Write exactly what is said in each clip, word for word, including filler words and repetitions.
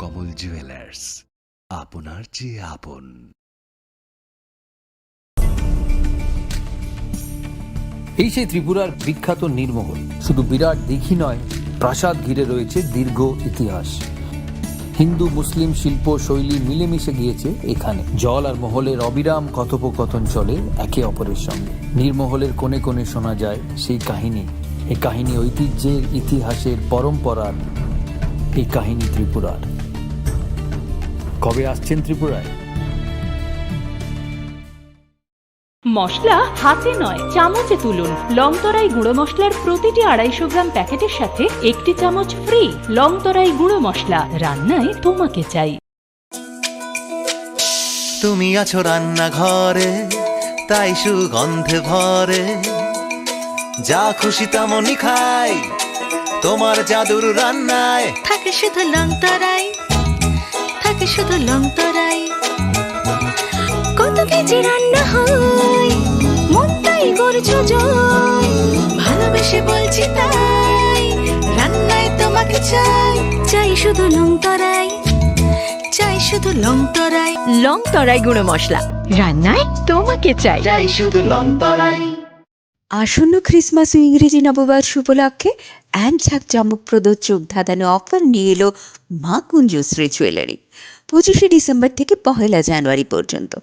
কমল জুয়েলার্স, আপনার চেয়ে আপন। এই সেই ত্রিপুরার বিখ্যাত নীরমহল। শুধু বিরাট দিঘি নয়, প্রাসাদ ঘিরে রয়েছে দীর্ঘ ইতিহাস। হিন্দু মুসলিম শিল্প শৈলী মিলেমিশে গিয়েছে এখানে। জল আর মহলের অবিরাম কথোপকথন চলে একে অপরের সঙ্গে। নীরমহলের কোণে কোণে শোনা যায় সেই কাহিনী। এই কাহিনী ঐতিহ্যের, ইতিহাসের, পরম্পরার। এই কাহিনী ত্রিপুরার। কবে আসছেন ত্রিপুরায়? মশলা হাতে নয়, চামচে তুলুন। লংতরাই গুঁড়ো মশলার প্রতিটি আড়াইশো গ্রাম প্যাকেটের সাথে একটি চামচ ফ্রি। লংতরাই গুঁড়ো মশলা, রান্নায় তোমাকে চাই। তুমি আছো রান্নাঘরে, তাই সুগন্ধে ভরে। যা খুশি তেমনই খাই, তোমার জাদুর রান্নায়। থাকে শুধু লংতরাই, থাকে শুধু লংতরাই। কত কেজি রান্না হয়, মনটাই করছো জয়। ভালোবেসে বলছি তাই, রান্নায় তোমাকে চাই। চাই শুধু লংতরাই, চাই শুধু লংতরাই। লংতরাই গুঁড়ো মশলা, রান্নায় তোমাকে চাই। চাই শুধু লংতরাই। আসন্ন ক্রিসমাস ও ইংরেজি নববর্ষ উপলক্ষে এক জাঁকজমকপ্রদ চোখ ধাঁধানো অফার নিয়ে এলো মা কুঞ্জশ্রী জুয়েলারি। পঁচিশে ডিসেম্বর থেকে পয়লা জানুয়ারি পর্যন্ত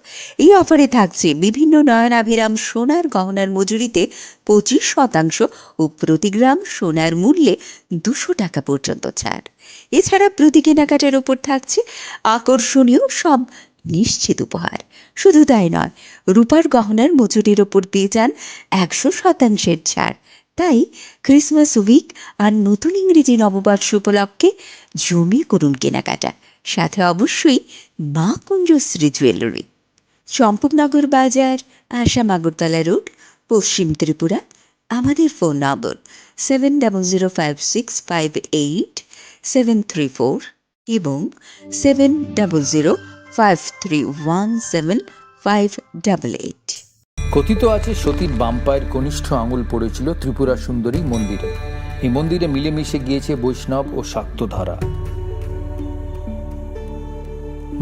এই অফারে থাকছে বিভিন্ন নয়নাভিরাম সোনার গহনার মজুরিতে পঁচিশ শতাংশ ও প্রতি গ্রাম সোনার মূল্যে দুশো টাকা পর্যন্ত ছাড়। এছাড়া প্রতি কেনাকাটার ওপর থাকছে আকর্ষণীয় সব নিশ্চিত উপহার। শুধু তাই নয়, রূপার গহনার মজুরির ওপর পেয়ে যান একশো শতাংশের ছাড়। তাই ক্রিসমাস উইক আর নতুন ইংরেজি নববর্ষ উপলক্ষে জমিয়ে করুন কেনাকাটা, সাথে অবশ্যই মা কুঞ্জশ্রী জুয়েলারি, চম্পকনগর বাজার, আসাম আগরতলা রোড, পশ্চিম ত্রিপুরা। আমাদের phone number seven double zero five six five eight seven three four এবং seven double zero five three one seven five double eight. কথিত আছে, সতীর বাম পায়ের কনিষ্ঠ আঙুল পড়েছিল ত্রিপুরা সুন্দরী মন্দিরে। এই মন্দিরে মিলেমিশে গিয়েছে বৈষ্ণব ও শাক্ত ধারা।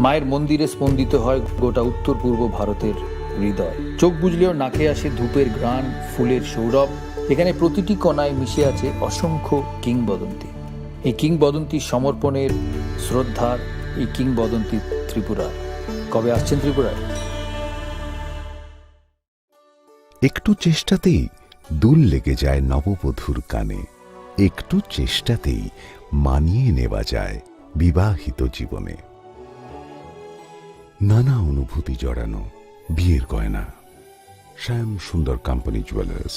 মায়ের মন্দিরে স্পন্দিত হয় গোটা উত্তর পূর্ব ভারতের হৃদয়। চোখ বুজলেও নাকে আসে ধূপের ঘ্রাণ, ফুলের সৌরভ। এখানে প্রতিটি কণায় মিশে আছে অসংখ্য কিংবদন্তি। এই কিংবদন্তি সমর্পণের, শ্রদ্ধার, এই কিংবদন্তি ত্রিপুরার। কবে আসছেন ত্রিপুরায়? একটু চেষ্টাতেই দুল লেগে যায় নববধূর কানে। একটু চেষ্টাতেই মানিয়ে নেওয়া যায় বিবাহিত জীবনে। নানা অনুভূতি জড়ানো বিয়ের গয়না। শ্যাম সুন্দর কোম্পানি জুয়েলার্স।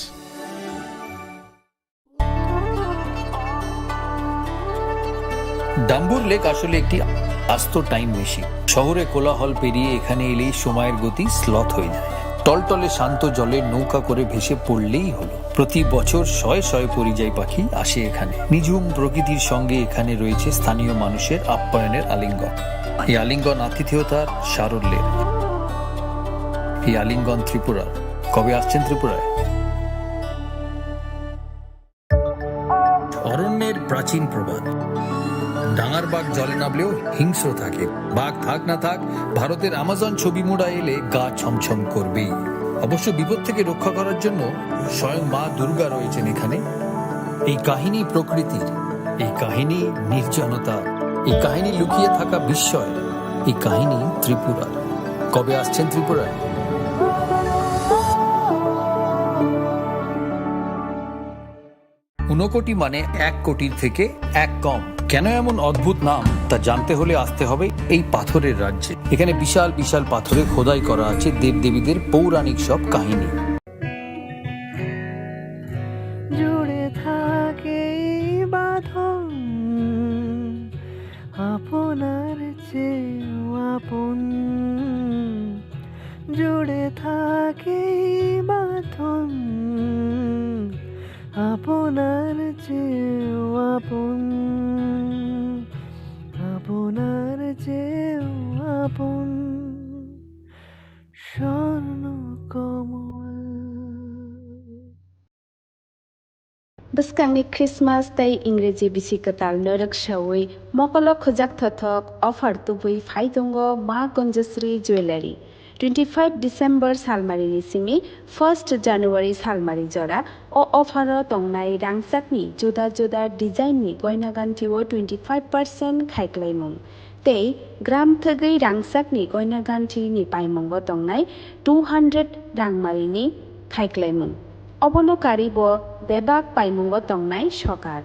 ডাম্বুর লেক আসলে একটি আস্ত টাইম মেশিন। শহরে কোলাহল পেরিয়ে এখানে এলেই সময়ের গতি স্লথ হয়ে যায়। টলটলে শান্ত জলে নৌকা করে ভেসে পড়লেই হলো। প্রতি বছর শয়ে শয়ে পরিযায়ী পাখি আসে এখানে। নিঝুম প্রকৃতির সঙ্গে এখানে রয়েছে স্থানীয় মানুষের আপ্যায়নের আলিঙ্গন। এই আলিঙ্গন আতিথেয়তার সারল্যের। এই আলিঙ্গন ত্রিপুরার। কবে আসছেন ত্রিপুরায়? অরণ্যের প্রাচীন প্রবাদ, ডাঙার বাঘ জলে নামলেও হিংস্র থাকে। বাঘ থাক না থাক, ভারতের আমাজন ছবি মুড়া এলে গা ছমছম করবেই। অবশ্য বিপদ থেকে রক্ষা করার জন্য স্বয়ং মা দুর্গা রয়েছেন এখানে। এই কাহিনী প্রকৃতির, এই কাহিনী নির্জনতা, এই কাহিনী লুকিয়ে থাকা বিস্ময়, এই কাহিনী ত্রিপুরার। কবে আসছেন ত্রিপুরায়? ঊনকোটি মানে এক কোটির থেকে এক কম। কেন এমন অদ্ভুত নাম, তা জানতে হলে আসতে হবে এই পাথরের রাজ্যে। এখানে বিশাল বিশাল পাথরে খোদাই করা আছে দেবদেবীদের পৌরাণিক সব কাহিনী। জুড়ে থাকে এই বাঁধন আপনার চেয়েও আপন। জুড়ে থাকে এই বাঁধন আপনার চেয়েও আপন, আপনার চেয়েও আপন। স্বর্ণ কমল। Bwskangni Christmas tei Ingreji bisi kwtal norok sawi mokolo khujak thothok offer tubui phai tongo Ma Kunjasri Jewellery. Twenty five December salmarini simi first January salmari jora o offer o tongnai rangchakni juda juda design ni goina ganthi o twenty five percent khaiklaimung. Tei gram thwgwi rangchakni goina ganthini paimungo tongnai two hundred rangmarini khaiklaimung. Obono karibo bebak paimungo tongnai sokar.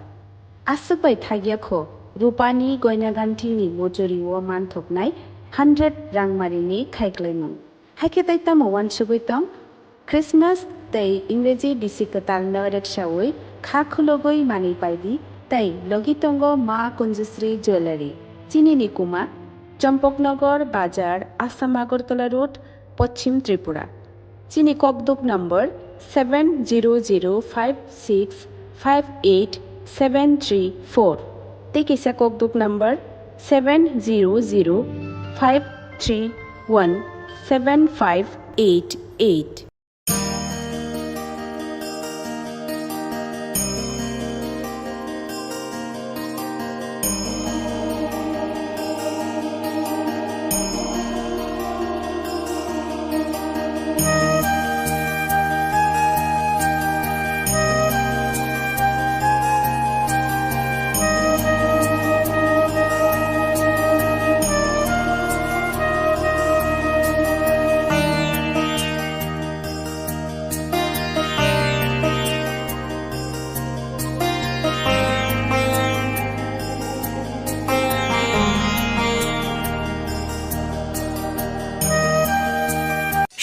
Aswk bai thagya kho, rupani goina ganthini mojori o manthoknai hundred rangmarini khaiklaimung. Haikhe tai tamo uansugwi tong? Christmas tei Ingreji bisi kwtal no rwksaui kha khulugwi manwi paidi tei logi tongo Ma Kunjusri Jewellery. Chini ni kuma Champaknagar Bazar, Assam Agartala Road, Poschim Tripura. Chini kokduk number seven zero zero five six five eight seven three four. Tei kisa kokduk number seven zero zero five three one seven five eight eight.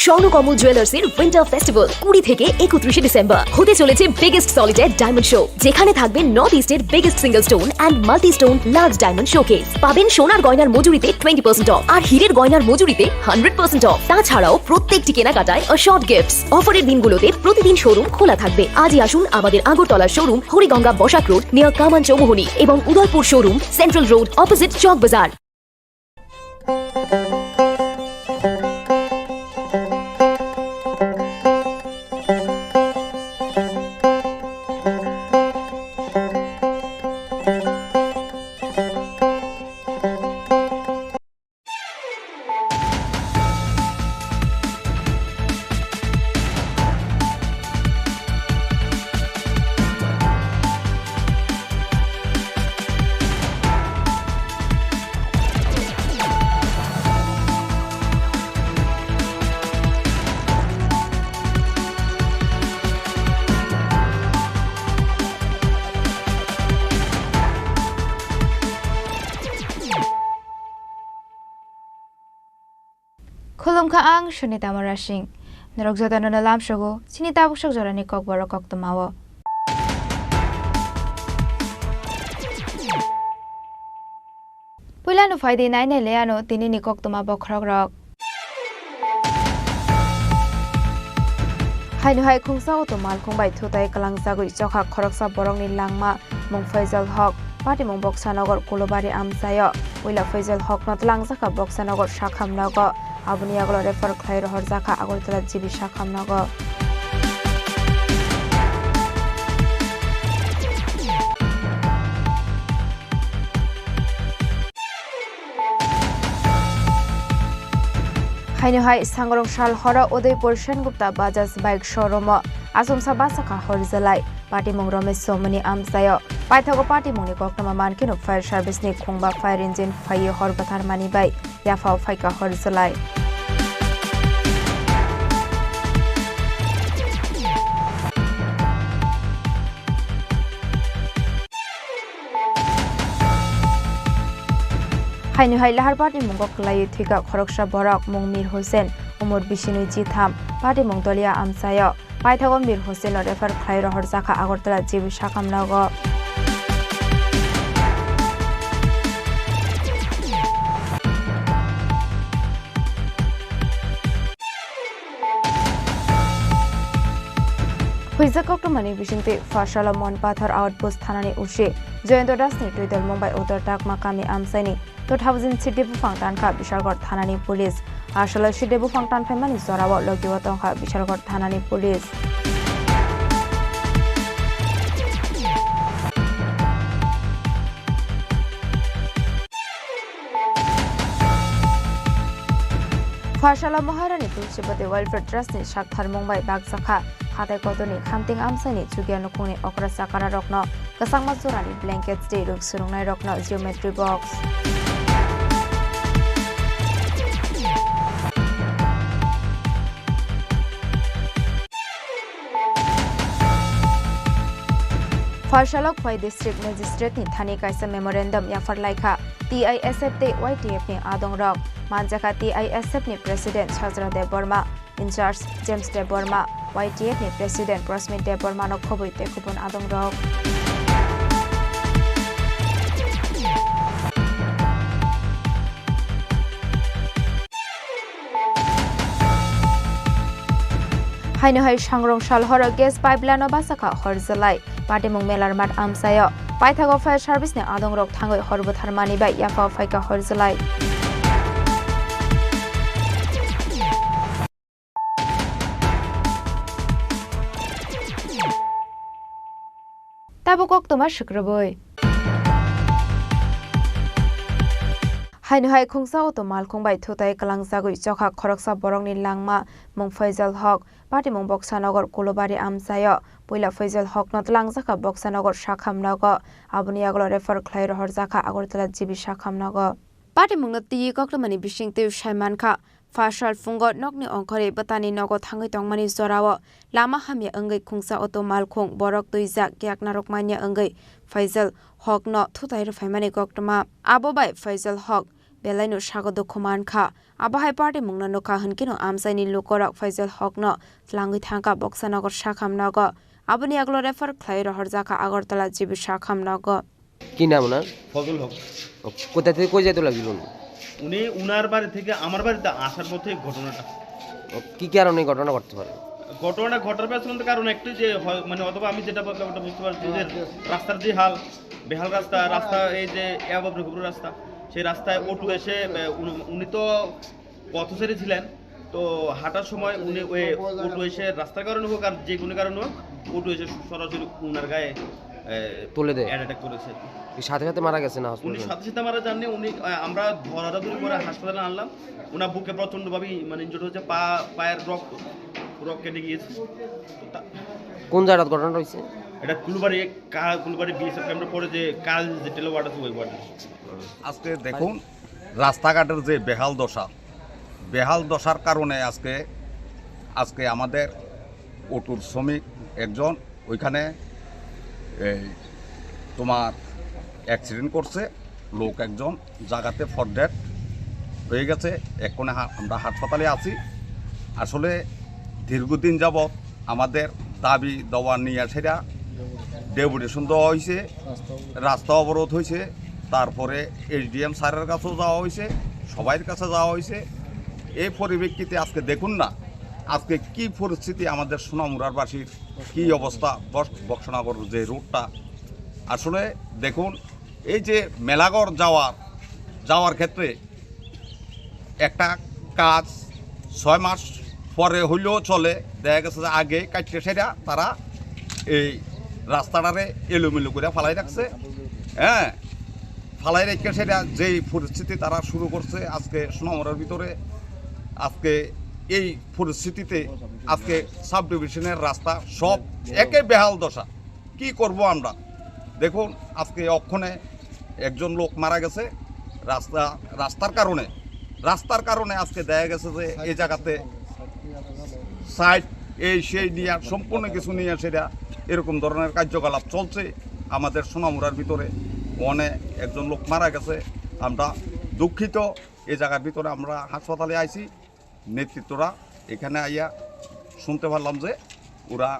স্বর্ণ কমল জুয়েলার্সের winter festival কুড়ি থেকে একত্রিশে ডিসেম্বর। হতে চলেছে biggest solitaire diamond show, যেখানে থাকবে নর্থ ইস্টের biggest single stone and multi stone large diamond showcase. পাবেন সোনার গয়নার মজুরিতে টোয়েন্টি পার্সেন্ট অফ আর হীরের গয়নার মজুরিতে হান্ড্রেড পার্সেন্ট অফ। তাছাড়াও প্রত্যেকটি কেনাকাটায় অ্যাসিওর্ড গিফটস। অফারের দিনগুলোতে প্রতিদিন শোরুম খোলা থাকবে। আজই আসুন আমাদের আগরতলার showroom Hariganga Basak road near Kaman Chowmuhani এবং Udaipur showroom central road opposite Chowk Bazar. Khulumkha, ang Sunita Morasing. Norok jotono no lamsogo chini tabuk sok jorani kokborok koktwmao. Puila no phaidi nainai le ano tinini koktwma bokhorokrok. Haino hai khungsa auto malkhung bai thutai kwlangjagwi chokha khoroksa borokni langma mung Faisal Hok, patimung Boksanagar Kulubari amchaio. Puila Faisal Hokno twlangjakha Boksanagar Sakham nogo, aboni yagulo refer khlai rohorjakha Agartala G B Sakham nogo. Haino hai Sangrong sal horo Udaipur Sengupta Bajaj bike showroom o achomsa bachakha hor jwlai. Patimung Romesh Somani amchaio. Paithago patimungni koktwma mankheno fire service ni khungba fire engine phaiwi hor bwtharmani bai yaphao phaikha hor jwlai. Haino hai lahar patimung o kwlaiwi thwikha khoroksa borok, mung Mir Hussein, umor bisinwi chitham, patimung Dolia amchaio. Paithago Mir Hussein no refer khlai rohorjakha Agartala G B Sakham nogo. Huijak koktwmani bisingtwi Pharsalo Monpathor Outpost thanani O C Jayanta Das ni twidolmung bai Uttar Takma kami amchaini two thousand side buphang tankha Bishalgarh thanani police. Aswlai side buphang tanphaimani jorao logio tongkha Bishalgarh thanani police. Pharsalo Maharani Tulsibati Welfare Trust ni saktharmung bai bakjakha hatai kotorni khamting amchaini chukya nukhungni okra chakararokno kwchangma jorani blankets tei rwk swrwngnairokno geometry box. Pharsalo Khwai District Magistrate ni thani kaisa memorandum yaphar laikha T I S F tei Y T F ni adongrok. Manjakha T I S F ni President Sajra Debbarma, in charge James Debbarma, Y T F ni President Prasmit Debbarma no khobwi tei kubun adongrok. Haino hai sangrong sal horo gas pipeline no bachakha Horjwlai. Patimung Melar Math amchaio. Paithago fire service ni adongrok thangwi hor bwtharmani bai yaphao phaikha Horjwlai. Tabuk koktwma swkrwbwi. Haino hai khungsa auto malkhung bai thutai kwlangjagwi chokha khoroksa borokni langma mung Faizal Hok, patimung Boksanagar Kulubari amchaio. Puila Faizal Hokno twlangjakha Boksanagar sakham nogo, aboni yagulo refer khlai rohorjakha Agartala G B sakham nogo. Patimungno twiwi koktwmani bisingtwi saimankha, Pharsal phungo nokni ongkhorwi bwtani nogo thangwi tongmani jorao lama hamya wngwi khungsa auto malkhung borok twijak yakna rwkmanya wngwi Faizal Hokno thutai rwphaimani koktwma. Abo bai Faizal Hok belaino sago dukhu mankha. Abo hai patimungno nukha hwnkhe no amchaini lukorok Faizal Hokno twlangwi thangkha Boksanagar sakham nogo. Aboni yagulo refer khlai rohorjakha Agartala G B sakham nogo. কি নাম ওনার? ফজল হক। ও, কোথা থেকে কই যেতে লাগছিল উনি? উনি উনার বাড়ি থেকে আমার বাড়িতে আসার পথে ঘটনাটা। ও, কি কারণে এই ঘটনা ঘটতে পারে? ঘটনাটা ঘটার পেছনে তো কারণ একটাই যে হয়, মানে, অথবা আমি যেটা ভাবলাম ওটা বুঝতে পারছি যে রাস্তার যে হাল, বেহাল রাস্তা, রাস্তা এই যে এবাবরে গুবরে রাস্তা, সেই রাস্তায় অটো এসে, আহ, উনি, উনি তো পথচারী ছিলেন, তো হাঁটার সময় উনি ওই অটো এসে রাস্তার কারণে হোক আর যে কোনো কারণে হোক, অটো এসে সরাসরি উনার গায়ে, আহ, তুলে দেয়। অ্যাটাক করেছে। এই সাথে সাথে মারা গেছে না উনি হসপিটালে? সাথে সাথে মারা যাননি, উনি, আহ, আমরা ধরাধরি করে হাসপাতালে আনলাম। ওনার বুকে প্রচণ্ডভাবে মানে ইনজুর্ড হয়েছে, পা, পায়ের রক, রক কেটে গিয়েছে। তো তা- কোন জায়গাত ঘটনাটা হয়েছে? এটা কুলবাড়ি, কা-, কুলবাড়ি বিএসএফ ক্যাম্পের পরে যে কাল যে টেলো ওয়ার্ড আছে, ওই ওয়ার্ডে। আজকে দেখুন, রাস্তাঘাটের যে বেহাল দশা, বেহাল দশার কারণে আজকে, আজকে আমাদের অটোর শ্রমিক একজন ওইখানে এই তোমার অ্যাক্সিডেন্ট করছে, লোক একজন জায়গাতে ফর ডেড হয়ে গেছে। এক্ষণে হা-, আমরা হাসপাতালে আছি। আসলে দীর্ঘদিন যাবৎ আমাদের দাবি দাওয়া নিয়ে সেটা ডেপুটেশন দেওয়া হয়েছে, রাস্তা অবরোধ হয়েছে, তারপরে এসডিএম স্যারের কাছেও যাওয়া হয়েছে, সবাইর কাছে যাওয়া হয়েছে। এই পরিপ্রেক্ষিতে আজকে দেখুন না, আজকে কি পরিস্থিতি আমাদের সোনামুড়ারবাসীর, কি অবস্থা, বস-, বক্সনগর যে রোডটা। আসলে দেখুন, এই যে মেলাঘর যাওয়ার, যাওয়ার ক্ষেত্রে একটা কাজ ছয় মাস পরে হইলেও চলে, দেখা গেছে যে আগে কাটতে সেটা তারা এই রাস্তাটারে এলোমেলো করে ফালাই রাখছে। হ্যাঁ, ফালাই রেখে সেটা যেই পরিস্থিতি তারা শুরু করছে আজকে সোনামুড়ার ভিতরে, আজকে এই পরিস্থিতিতে আজকে সাব ডিভিশনের রাস্তা সব একে বেহাল দশা। কি করব আমরা? দেখুন, আজকে অক্ষণে একজন লোক মারা গেছে রাস্তা, রাস্তার কারণে। রাস্তার কারণে আজকে দেখা গেছে যে এই জায়গাতে সাইট, এই সেই নিয়ে সম্পূর্ণ কিছু নিয়ে সেটা এরকম ধরনের কার্যকলাপ চলছে আমাদের সোনামুড়ার ভিতরে। অনেক একজন লোক মারা গেছে, আমরা দুঃখিত। এই জায়গার ভিতরে আমরা হাসপাতালে আইছি, নেতৃত্বরা এখানে আইয়া শুনতে পারলাম যে ওরা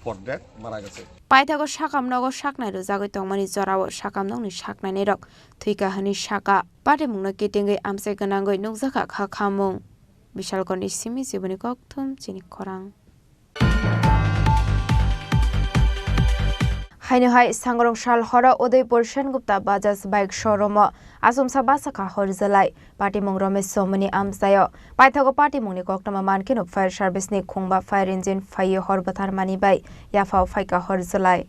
ফর ডেড মারা গেছে। Paithago sakam nogo saknai rwjagwi tongmani jorao sakam nokni saknainai rok thwikha hwnwi saka. Patimungno kitingwi amchai gwnangwi nukjakha kha khamung. Bishalgorni simi jiboni kokthum chini khorang. Haino hai sangrong sal horo Udaipur Sengupta Bajaj bike showroom o achomsa bachakha Horjwlai. Patimung Romesh Somoni amchaio. Paithago patimungni koktwma mankhe no fire service ni khungba fire engine phaiwi hor bwtharmani bai yaphao phaikha Horjwlai.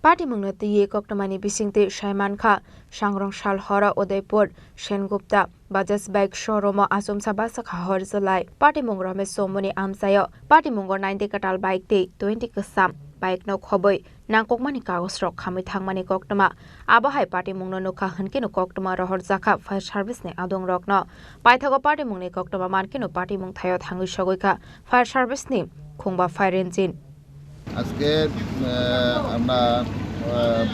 Patimungno twiwi koktwmani bisingtwi sai mankha, Sangrong Sal horo Udaipur, Sengupta, Bajaj bike showroom-o achomsa bwsakha hor chwlai. Patimung Ramesh Somoni amchaio. Patimungo ninety kwtal bike tei twenty kwcham bike-no khobwi nangkukmani kagosrok khamwi thangmani koktwma. Abo hai patimungno nukha hwnkhe no koktwma rohorjakha fire service-ni adongrokno. Paithago patimungni koktwma mankhe no patimung thaio thangwi sogwikha fire service-ni khungba fire engine. আজকে, আহ, আমরা, আহ,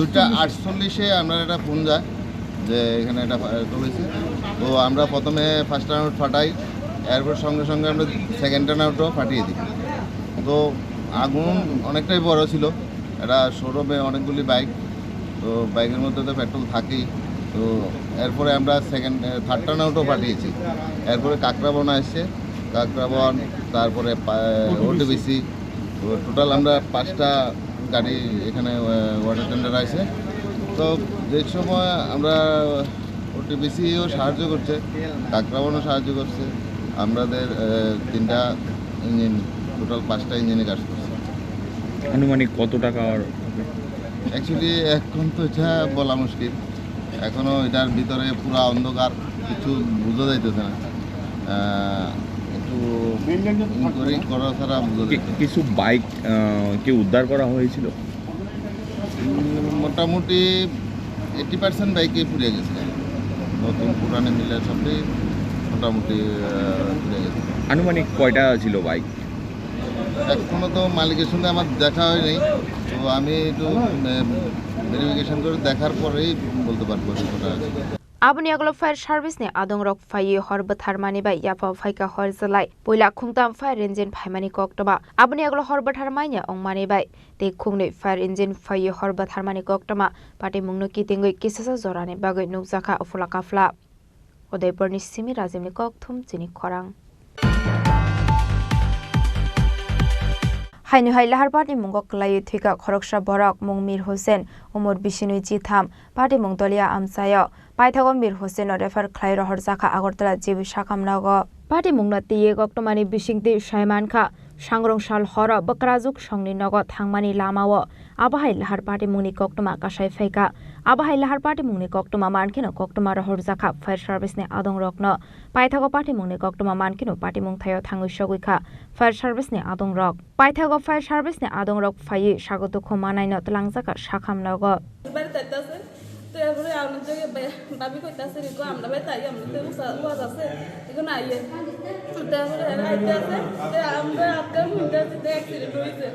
দুইটা আটচল্লিশে আমরা একটা ফোন যায় যে এখানে একটা ফায়ার করেছে। তো আমরা প্রথমে ফার্স্ট টার্ন আউট ফাটাই, এরপর সঙ্গে সঙ্গে আমরা সেকেন্ড টার্ন আউটও ফাটিয়ে দিই। তো আগুন অনেকটাই বড় ছিল, একটা শোরুমে অনেকগুলি বাইক, তো বাইকের মধ্যে তো পেট্রোল থাকেই। তো এরপরে আমরা সেকেন্ড, থার্ড টার্ন আউটও ফাটিয়েছি। এরপরে কাকরাবন আসছে, কাকরাবন, তারপরে পা-, ওটিবিসি। তো টোটাল আমরা পাঁচটা গাড়ি এখানে, আহ, ওয়াটার টেন্ডার আছে। তো যে সময় আমরা ওটিবিসিও সাহায্য করছে, কাকরাবনও সাহায্য করছে, আমাদের, আহ, তিনটা ইঞ্জিন, টোটাল পাঁচটা ইঞ্জিনে কাজ করছে। আনুমানিক কত টাকা আর হবে? অ্যাকচুয়ালি এখন তো এটা বলা মুশকিল, এখনো এটার ভিতরে পুরা অন্ধকার, কিছু বোঝা যাইতেছে না। আহ, একটু ইনকোয়ারি করা ছাড়া বোঝা কি-, যাইতেছে না। কিছু বাইক, আহ, কি উদ্ধার করা হয়েছিল? উম, মোটামুটি এইট্টি পার্সেন্ট বাইকে পুড়ে গেছে, নতুন পুরানো মিলে সবটাই মোটামুটি, আহ, পুড়ে গেছে। আনুমানিক কয়টা ছিল বাইক? এখনো তো মালিকের সঙ্গে আমার দেখা হয়নি, তো আমি একটু, উম, ভেরিফিকেশন করে দেখার পরেই বলতে পারবো যে কোথায় আছে। Aboni yagulo fire service ni adongrok phaiwi hor bwtharmani bai yapha phaikha hor chwlai. Puila khungtam fire engine phaimani koktwma. Aboni yagulo hor bwtharmani wngmani bai tei khungnwi fire engine phaiwi hor bwtharmani koktwma. Patimungno kitingwi kisasa jorani bagwi nukjakha uphula kaphla. Udaipurni simi Rajibni kokthum chini khorang. Haino hai lahar patimungo kwlaiwi thwikha khoroksa borok, mung Mir Hussein, umor bisinwi chitham, patimung Dolia amchaio. Paithago Mir Hussein no refer khlai rohorjakha Agartala G B sakham nogo. Patimungno twiwi koktwmani bisingtwi sai mankha, Sangrong Sal horo Bwkrajwk songni nogo thangmani lamao. Abo hai lahar patimungni koktwma kasai phaikha. Abo hai lahar patimungni koktwma mankheno koktwma rohorjakha fire service ni adongrokno. Paithago patimungni koktwma mankheno patimung thaio thangwi sogwikha fire service ni adongrok. Paithago fire service ni adongrok phaiwi sago dukhu manaino twlangjakha sakham nogo. তো এরপরে আমাদের যে বে-, ভাবি কইতাছে, "রিকো, আমরা ভাই তাই, আমরা তো উসা-, ওয়াজ আছে, এখন আইয়ে।" তো এরপরে এরা আইতে আছে, তো আমরা আটটা ঘন্টা যেতে অ্যাক্সিডেন্ট হয়েছে।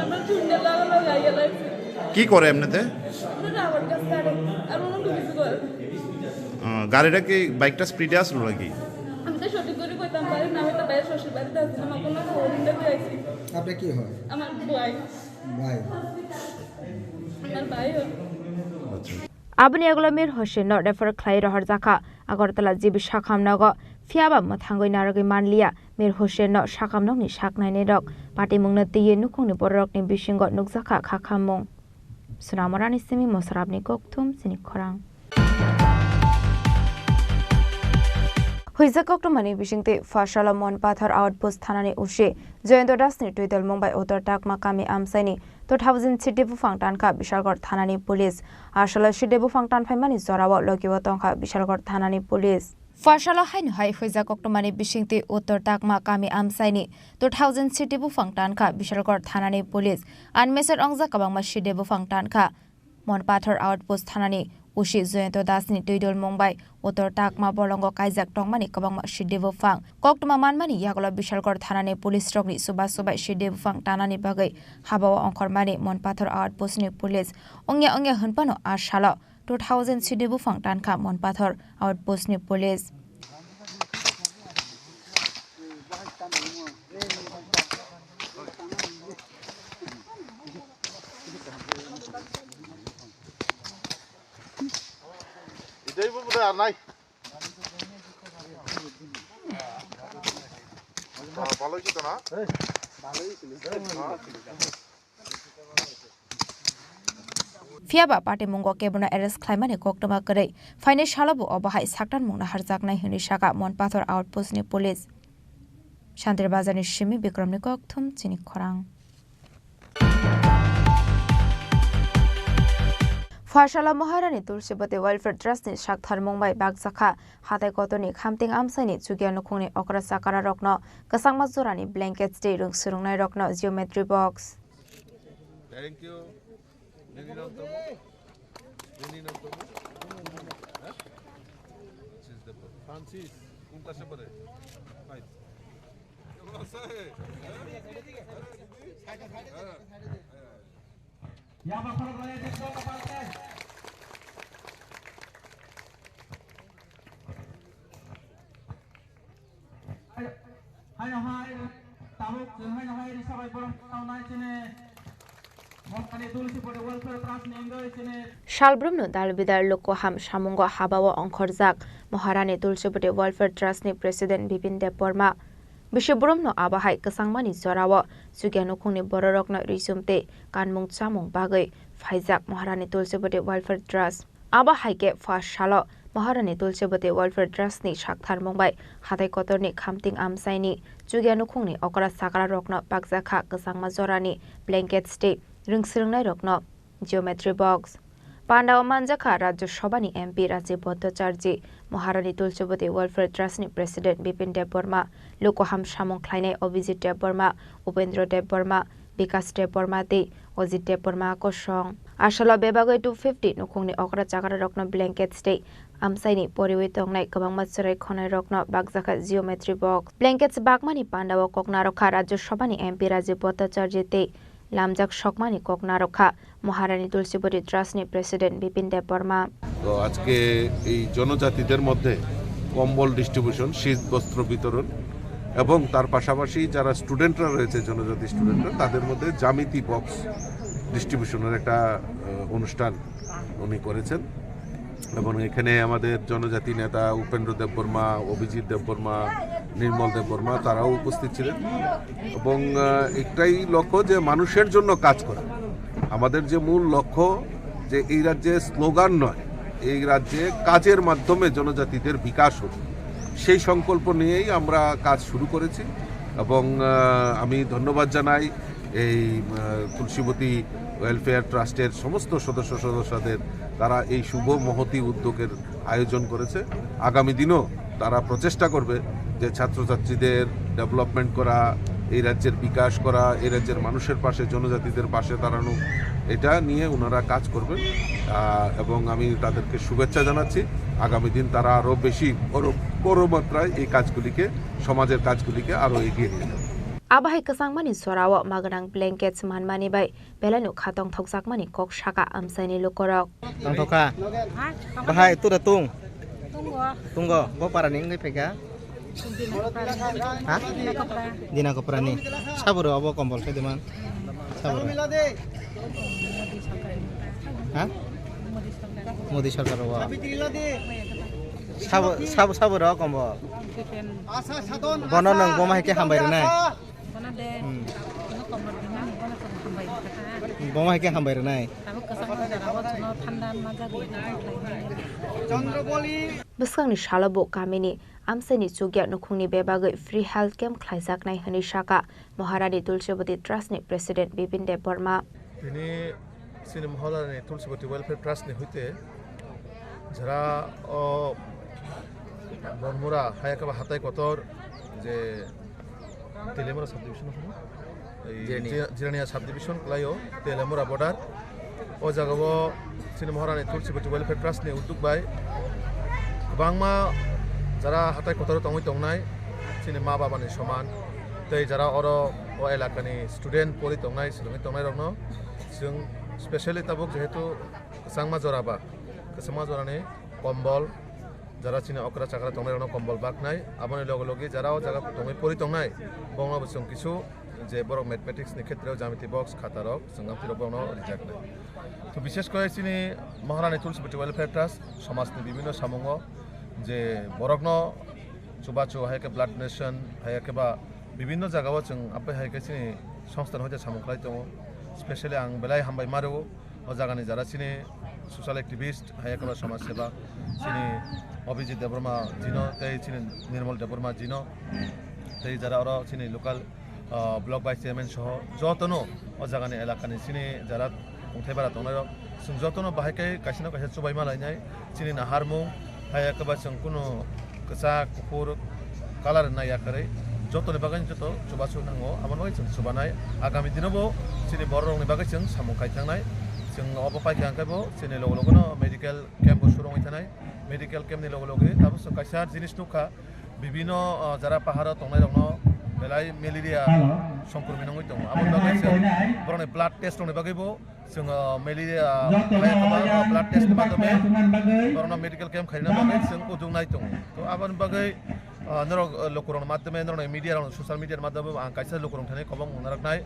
আমরা শূন্য লাগা লাগা আইয়া লাগছে। কি করে এমনিতে? ওরা রাবার গাছ কাটে, আর অন্য কিছু করে। আহ, গাড়িটা কি, বাইকটা স্পিডে আসলো নাকি? আমি তো সঠিক করে কইতাম পারি না, আমি তো বাইরে শ্বশুর বাড়িতে আছি, আমার কোনো খবর নিতে আইছি। আপনি কি হয়? আমার ভাই। ভাই। Aboni yagulo Mir Hussein no refer khlai rohorjakha Agartala G B sakham nogo, phiyaba mwthangwi narwgwi manliya. Mir Hussein no sakham nokni sak nainai rok patimungno twiwi nukhungni bororokni bisingo nukjakha kha khammung. Sunamorani simi Mosarabni kokthum chini khorang. Huijak koktwmani bisingtwi Phuasalo Monpathor Outpost thanani O C Jayanta Das ni twidolmung bai Uttor Takma kami amchaini two thousand side buphang tankha Bishalgarh thanani police. Asalo side buphang tanphaimani jorao logio tongkha Bishalgarh thanani police. Phuasalo haino hai huijak koktwmani bisingtwi Uttor Takma kami amchaini two thousand side buphang tankha Bishalgarh thanani police. Unmeasured wngjak kwbangma side buphang tankha. Monpathor Outpost thanani O C Jayanta Das ni twidolmung bai Uttor Takma bolongo kaijak tongmani kwbangma side buphang. Koktwma manmani yagulo Bishalgarh thanani police rokni chubachu bai side buphang tanani bagwi habao ongkhormani Monpathor Outpost ni police. Wngya wngya hwnphano a salo two thousand side buphang tankha Monpathor Outpost ni police. এটাই বলবো তো আর নাই। ভালো হয়েছে তো না? Phiyaba patimungo kebono arrest khlaimani koktwma kwrwi. Phainai salobo obo hai saktanmungno harjaknai hwnwi sakha Monpathor Outpost ni police. Shantir Bazarni simi Bikramni kokthum chini khorang. Phaisalo Maharani Tulsibati Welfare Trustni saktharmung bai bakjakha hatai kotorni khamting amsaini chukya nukhungni okra chakara rokno kwchangma jorani blankets tei rwng swrwngnairokno geometry box. Thank you. Nini nam tamo? Nini nam tamo? Ha? Francis. কোন ক্লাসে পড়ে? Five. কেমন আছে? হ্যাঁ? হ্যাঁ। Haino hai tabuk chwng haino hai risa bai borok taunai chini Maharani Tulsibati Welfare Trust ni wngwi chini Salbrumno dalbidal lukuham samungo habao ongkhorjak Maharani Tulsibati Welfare Trust ni President Bipin Debbarma. Bisi brumno abo hai kwchangmani jorao chukya nukhungni bororokno rijum tei kanmung chamung bagwi phaijak Maharani Tulsibati Welfare Trust. Abo hai khe first salo Maharani Tulsibati Welfare Trust ni saktharmung bai hatai kotorni khamting amchaini chukya nukhungni okra chakra rokno bakjakha kwchangma jorani blankets tei rwng swrwngnairokno geometry box. Pandao manjakha Rajya Sabhani M P Rajiv Bhattacharjee, Maharani Tulsibati Welfare Trust ni President Bipin Debbarma, lukuham samung khlainai Abhijit Debbarma, Upendra Debbarma, Bikas Debbarma tei Ajit Debbarma kosong. Asalo bebagwi two fifty nukhungni okra chakra rokno blankets tei amchaini poriwi tongnai kwbangma chwrai khonai rokno bakjakha geometry box. Blankets bakmani pandao kok narwkha Rajya Sabhani M P Rajiv Bhattacharjee tei lamjak sokmani kok narwkha Maharani Tulsibati Trust ni President Bipin Debbarma. তো আজকে এই জনজাতিদের মধ্যে কম্বল ডিস্ট্রিবিউশন, শীত বস্ত্র বিতরণ এবং তার পাশাপাশি যারা স্টুডেন্টরা রয়েছে, জনজাতি স্টুডেন্টরা, তাদের মধ্যে জ্যামিতি বক্স ডিস্ট্রিবিউশনের একটা, আহ, অনুষ্ঠান উনি করেছেন। এবং এখানে আমাদের জনজাতি নেতা উপেন্দ্র দেববর্মা, অভিজিৎ দেববর্মা, নির্মল দেববর্মা তারাও উপস্থিত ছিলেন। এবং, আহ, একটাই লক্ষ্য যে মানুষের জন্য কাজ করা। আমাদের যে মূল লক্ষ্য যে এই রাজ্যে স্লোগান নয়, এই রাজ্যে কাজের মাধ্যমে জনজাতিদের বিকাশ হোক, সেই সংকল্প নিয়েই আমরা কাজ শুরু করেছি। এবং, আহ, আমি ধন্যবাদ জানাই এই, আহ, তুলসীবতী ওয়েলফেয়ার ট্রাস্টের সমস্ত সদস্য সদস্যদের, তারা এই শুভ মহতী উদ্যোগের আয়োজন করেছে। আগামী দিনও তারা প্রচেষ্টা করবে যে ছাত্রছাত্রীদের ডেভেলপমেন্ট করা, এই রাজ্যের বিকাশ করা, এই রাজ্যের মানুষের পাশে, জনজাতিদের পাশে দাঁড়ানো, এটা নিয়ে ওনারা কাজ করবেন। আহ, এবং আমি তাদেরকে শুভেচ্ছা জানাচ্ছি। আগামী দিন তারা আরও বেশি বড়, বড় মাত্রায় এই কাজগুলিকে, সমাজের কাজগুলিকে আরও এগিয়ে নিয়ে যাবে। Abo hai kwchangmani jorao magwnang blankets manmani bai belaino kha tongthokjakmani kok saka amchaini lukurok. Tongthokha. Bahai tura tung. Tungo. Tungo. Bo para ni wngwi phaikha. Ha? Dina Kopra ni. Saburo abo kombol khe diman. Saburo. Ha? Modi sarkar o. Sabo, sabo, saburo kombol. Bono nwng boma hai khe hambai rwnai. Bono de, hmm, bono komor dimani, bono komor hambai rwkha. Boma hai khe hambai rwnai. Abo kwchangma jora o chwngno thanda majagwi tongthok khlaimani. Bwskangni salo bo kamini amchaini chukya nukhungni bebagwi free health camp khlaijaknai hwnwi saka Maharani Tulsibati Trust ni President Bipin Debbarma. Tini chini Maharani Tulsibati Welfare Trust ni hoite jara o Bonmura hai khe ba hatai kotor je Telemura subdivision hono, ei Jirania. Ji-, Jirania subdivision kwlaio Telemura border. O jaga o chini Maharani Tulsibati Welfare Trust ni udduk bai kwbangma jara hatai kotor tongwi tongnai chini ma baba ni soman tei jara oro o elaka ni student pori tongnai, swrwngwi tongnai rokno chwng specially tabuk jehetu kwchangma jora ba, kwchangma jora ni kombol, jara chini okra chakra tongnai rokno kombol baknai, aboni loge loge jara o jaga tongwi pori tongnai, bongno bo chwng kisu je borok mathematics ni khetreo jamiti box khata rok chwng amtwi rok bongno rijaknai. To bishesh kore chini Maharani Tulsibati Welfare Trust somaj ni bibhinno samungo je borokno chubachu hai khe blood donation hai khe ba bibhinno jaga o chwng apai hai khe chini songstha ni hoite samung khlai tongo, specially ang belai hambai ma rwo. O jagani jara chini social activist, hai ekaba samaj seva, chini Abhijit Debbarma jino, tei chini Nirmal Debbarma jino, Tei jara oro chini local, ah, block vice chairman soho jotono o jagani elakani chini jara tongthai bara tongnai rok, chwng jotono bahai khe kaisa no kaisa chubaima lainai. Chini naharmung hai eke ba chwng kunu kwchak, kuphur, color nai ya kwrwi, jotoni bagwi joto chubachu nango. Aboni bagwi chwng chubanai. Agami dino bo chini borok rokni bagwi chwng samung khai thangnai. Chwng obo pai kha hwnkhe bo chini logo logo no medical camp bo surungwi thanai. Medical camp ni logo logo tabuk chwng kaisa jinis nukha, bibino, ah, jara paharo tongnai rokno belai malaria songkromwi nangwi tongo. Aboni bagwi chwng borokni blood test rokni bagwi bo chwng, ah, malaria, ah, blood test ni madhyome borokno medical camp khaina bagwi chwng ujuk nai tongo. To aboni bagwi, ah, norok, ah, lukurokni madhyome, norokni media rok, social media ni madhyome ang kaisa lukurok thani kobong narwknai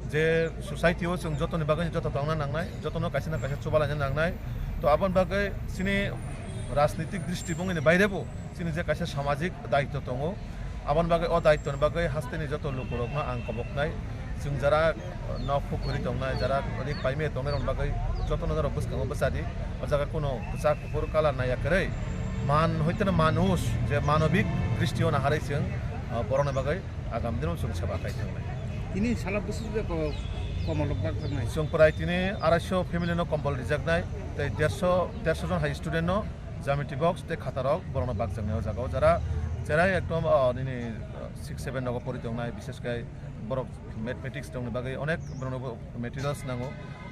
je society o chwng jotoni bagwi joto tongna nangnai, jotono kaisa na kaisa chubalaina nangnai. To aboni bagwi chini rajnitik dristibongni baire bo chini je kaisa samajik daityo tongo, aboni bagwi o daityoni bagwi hasteni joto lukurokno ang koboknai. Chwng jara nok phuk kwrwi tongnai, jara rik paimaya tongnai rokni bagwi jotono norok bwskango bwchadi. O jaga kuno kwchak kuphur color naiya kwrwi, man hoiteno manush je manobik dristio naharwi chwng, ah, borokni bagwi agam dino chwng seba khai thangnai. Tini sala bwswk de ko-, komol rok bak jaknai? Chwng prai tini arai sho family no kombol rijaknai, tei derso, derso jon hai student no geometry box tei khata rok borokno bakjaknai o jaga o. Jara cherai ekdom, ah, nini, ah, six seven nogo pori tongnai, bishes khai borok mathematics tongni bagwi onek borokno bo materials nango.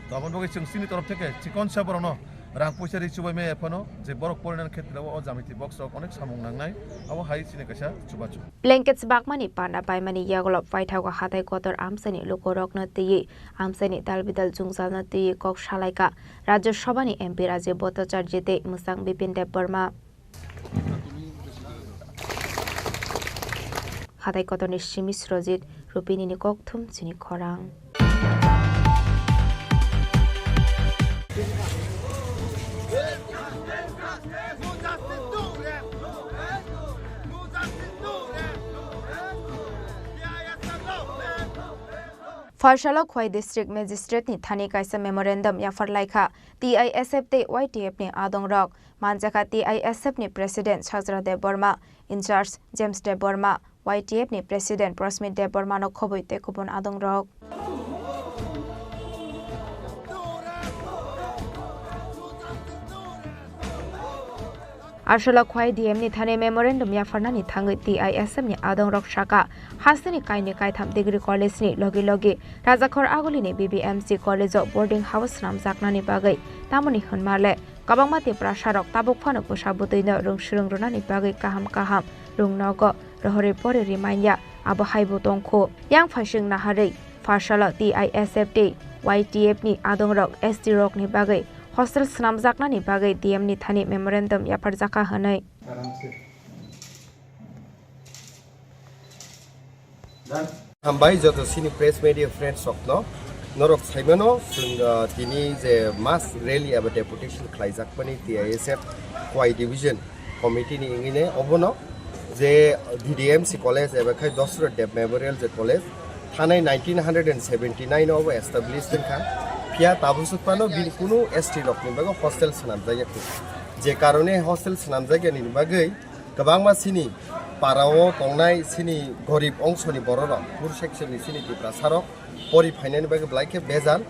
To aboni bagwi chwng chini torof theke chikonsa borokno rang puisa ri chubai maya phano je borok porinani khetreo o geometry box rok onek samung nangnai, abo hai chini kaisa chubachu. Blankets bakmani panda paimani yagulo paithago hatai kotor amchaini lukurokno twiwi amchaini dalbidal jwngjalno twiwi kok salaikha Rajya Sabhani M P Rajiv Bhattacharya tei mwchang Bipin Debbarma. Hatai kotorni simi Srojit Rupinini kokthum chini khorang. Pharsalo Khowai District Magistrate ni thani kaisa memorandum yaphar laikha T I S F tei Y T F ni adongrok. Manjakha T I S F ni President Sajra Debbarma, in charge James Debbarma, Y T F ni President Prosmit Debbarma no khobwi tei kubun adongrok. Arsalo Khowai D M ni thani memorandum yapharnani thangwi T I S F ni adongrok saka, hasteni kainwi kaitham degree college ni logi logi Rajakhor Aguli ni B B M C college o boarding house swnamjaknani bagwi tamoni hwnma le kwbangma Tiprasa rok tabuk phano bwsa bwtwi no rwng swrwng rwnani bagwi kaham kaham rwng nogo rohorwi pori rimanya, abo hai bo tongkhu. Yang phaising naharwi pharsalo T I S F tei Y T F ni adongrok S T rokni bagwi hostel swnamjaknani bagwi D M ni thani memorandum yapharjakha hwnwi. Hambai joto sini press media friends rokno. Norok saimano, chwng, ah, tini je mass rally eba deputation khlaijakmani T I S F Khowai Division Committee ni wngwi ne obono je D D M C College eba khai Dasarath Deb Memorial je college thanai nineteen hundred and seventy nine o obo established wngkha. Phiya tabuk phano bini kunu S T rokni bagwi hostel swnamjakya kho. Je karone hostel swnamjakya ni bagwi kwbangma sini para o tongnai sini gorib ongsoni bororok, poor section ni sini Tiprasa rok pori phainani bagwi belai khe bejal,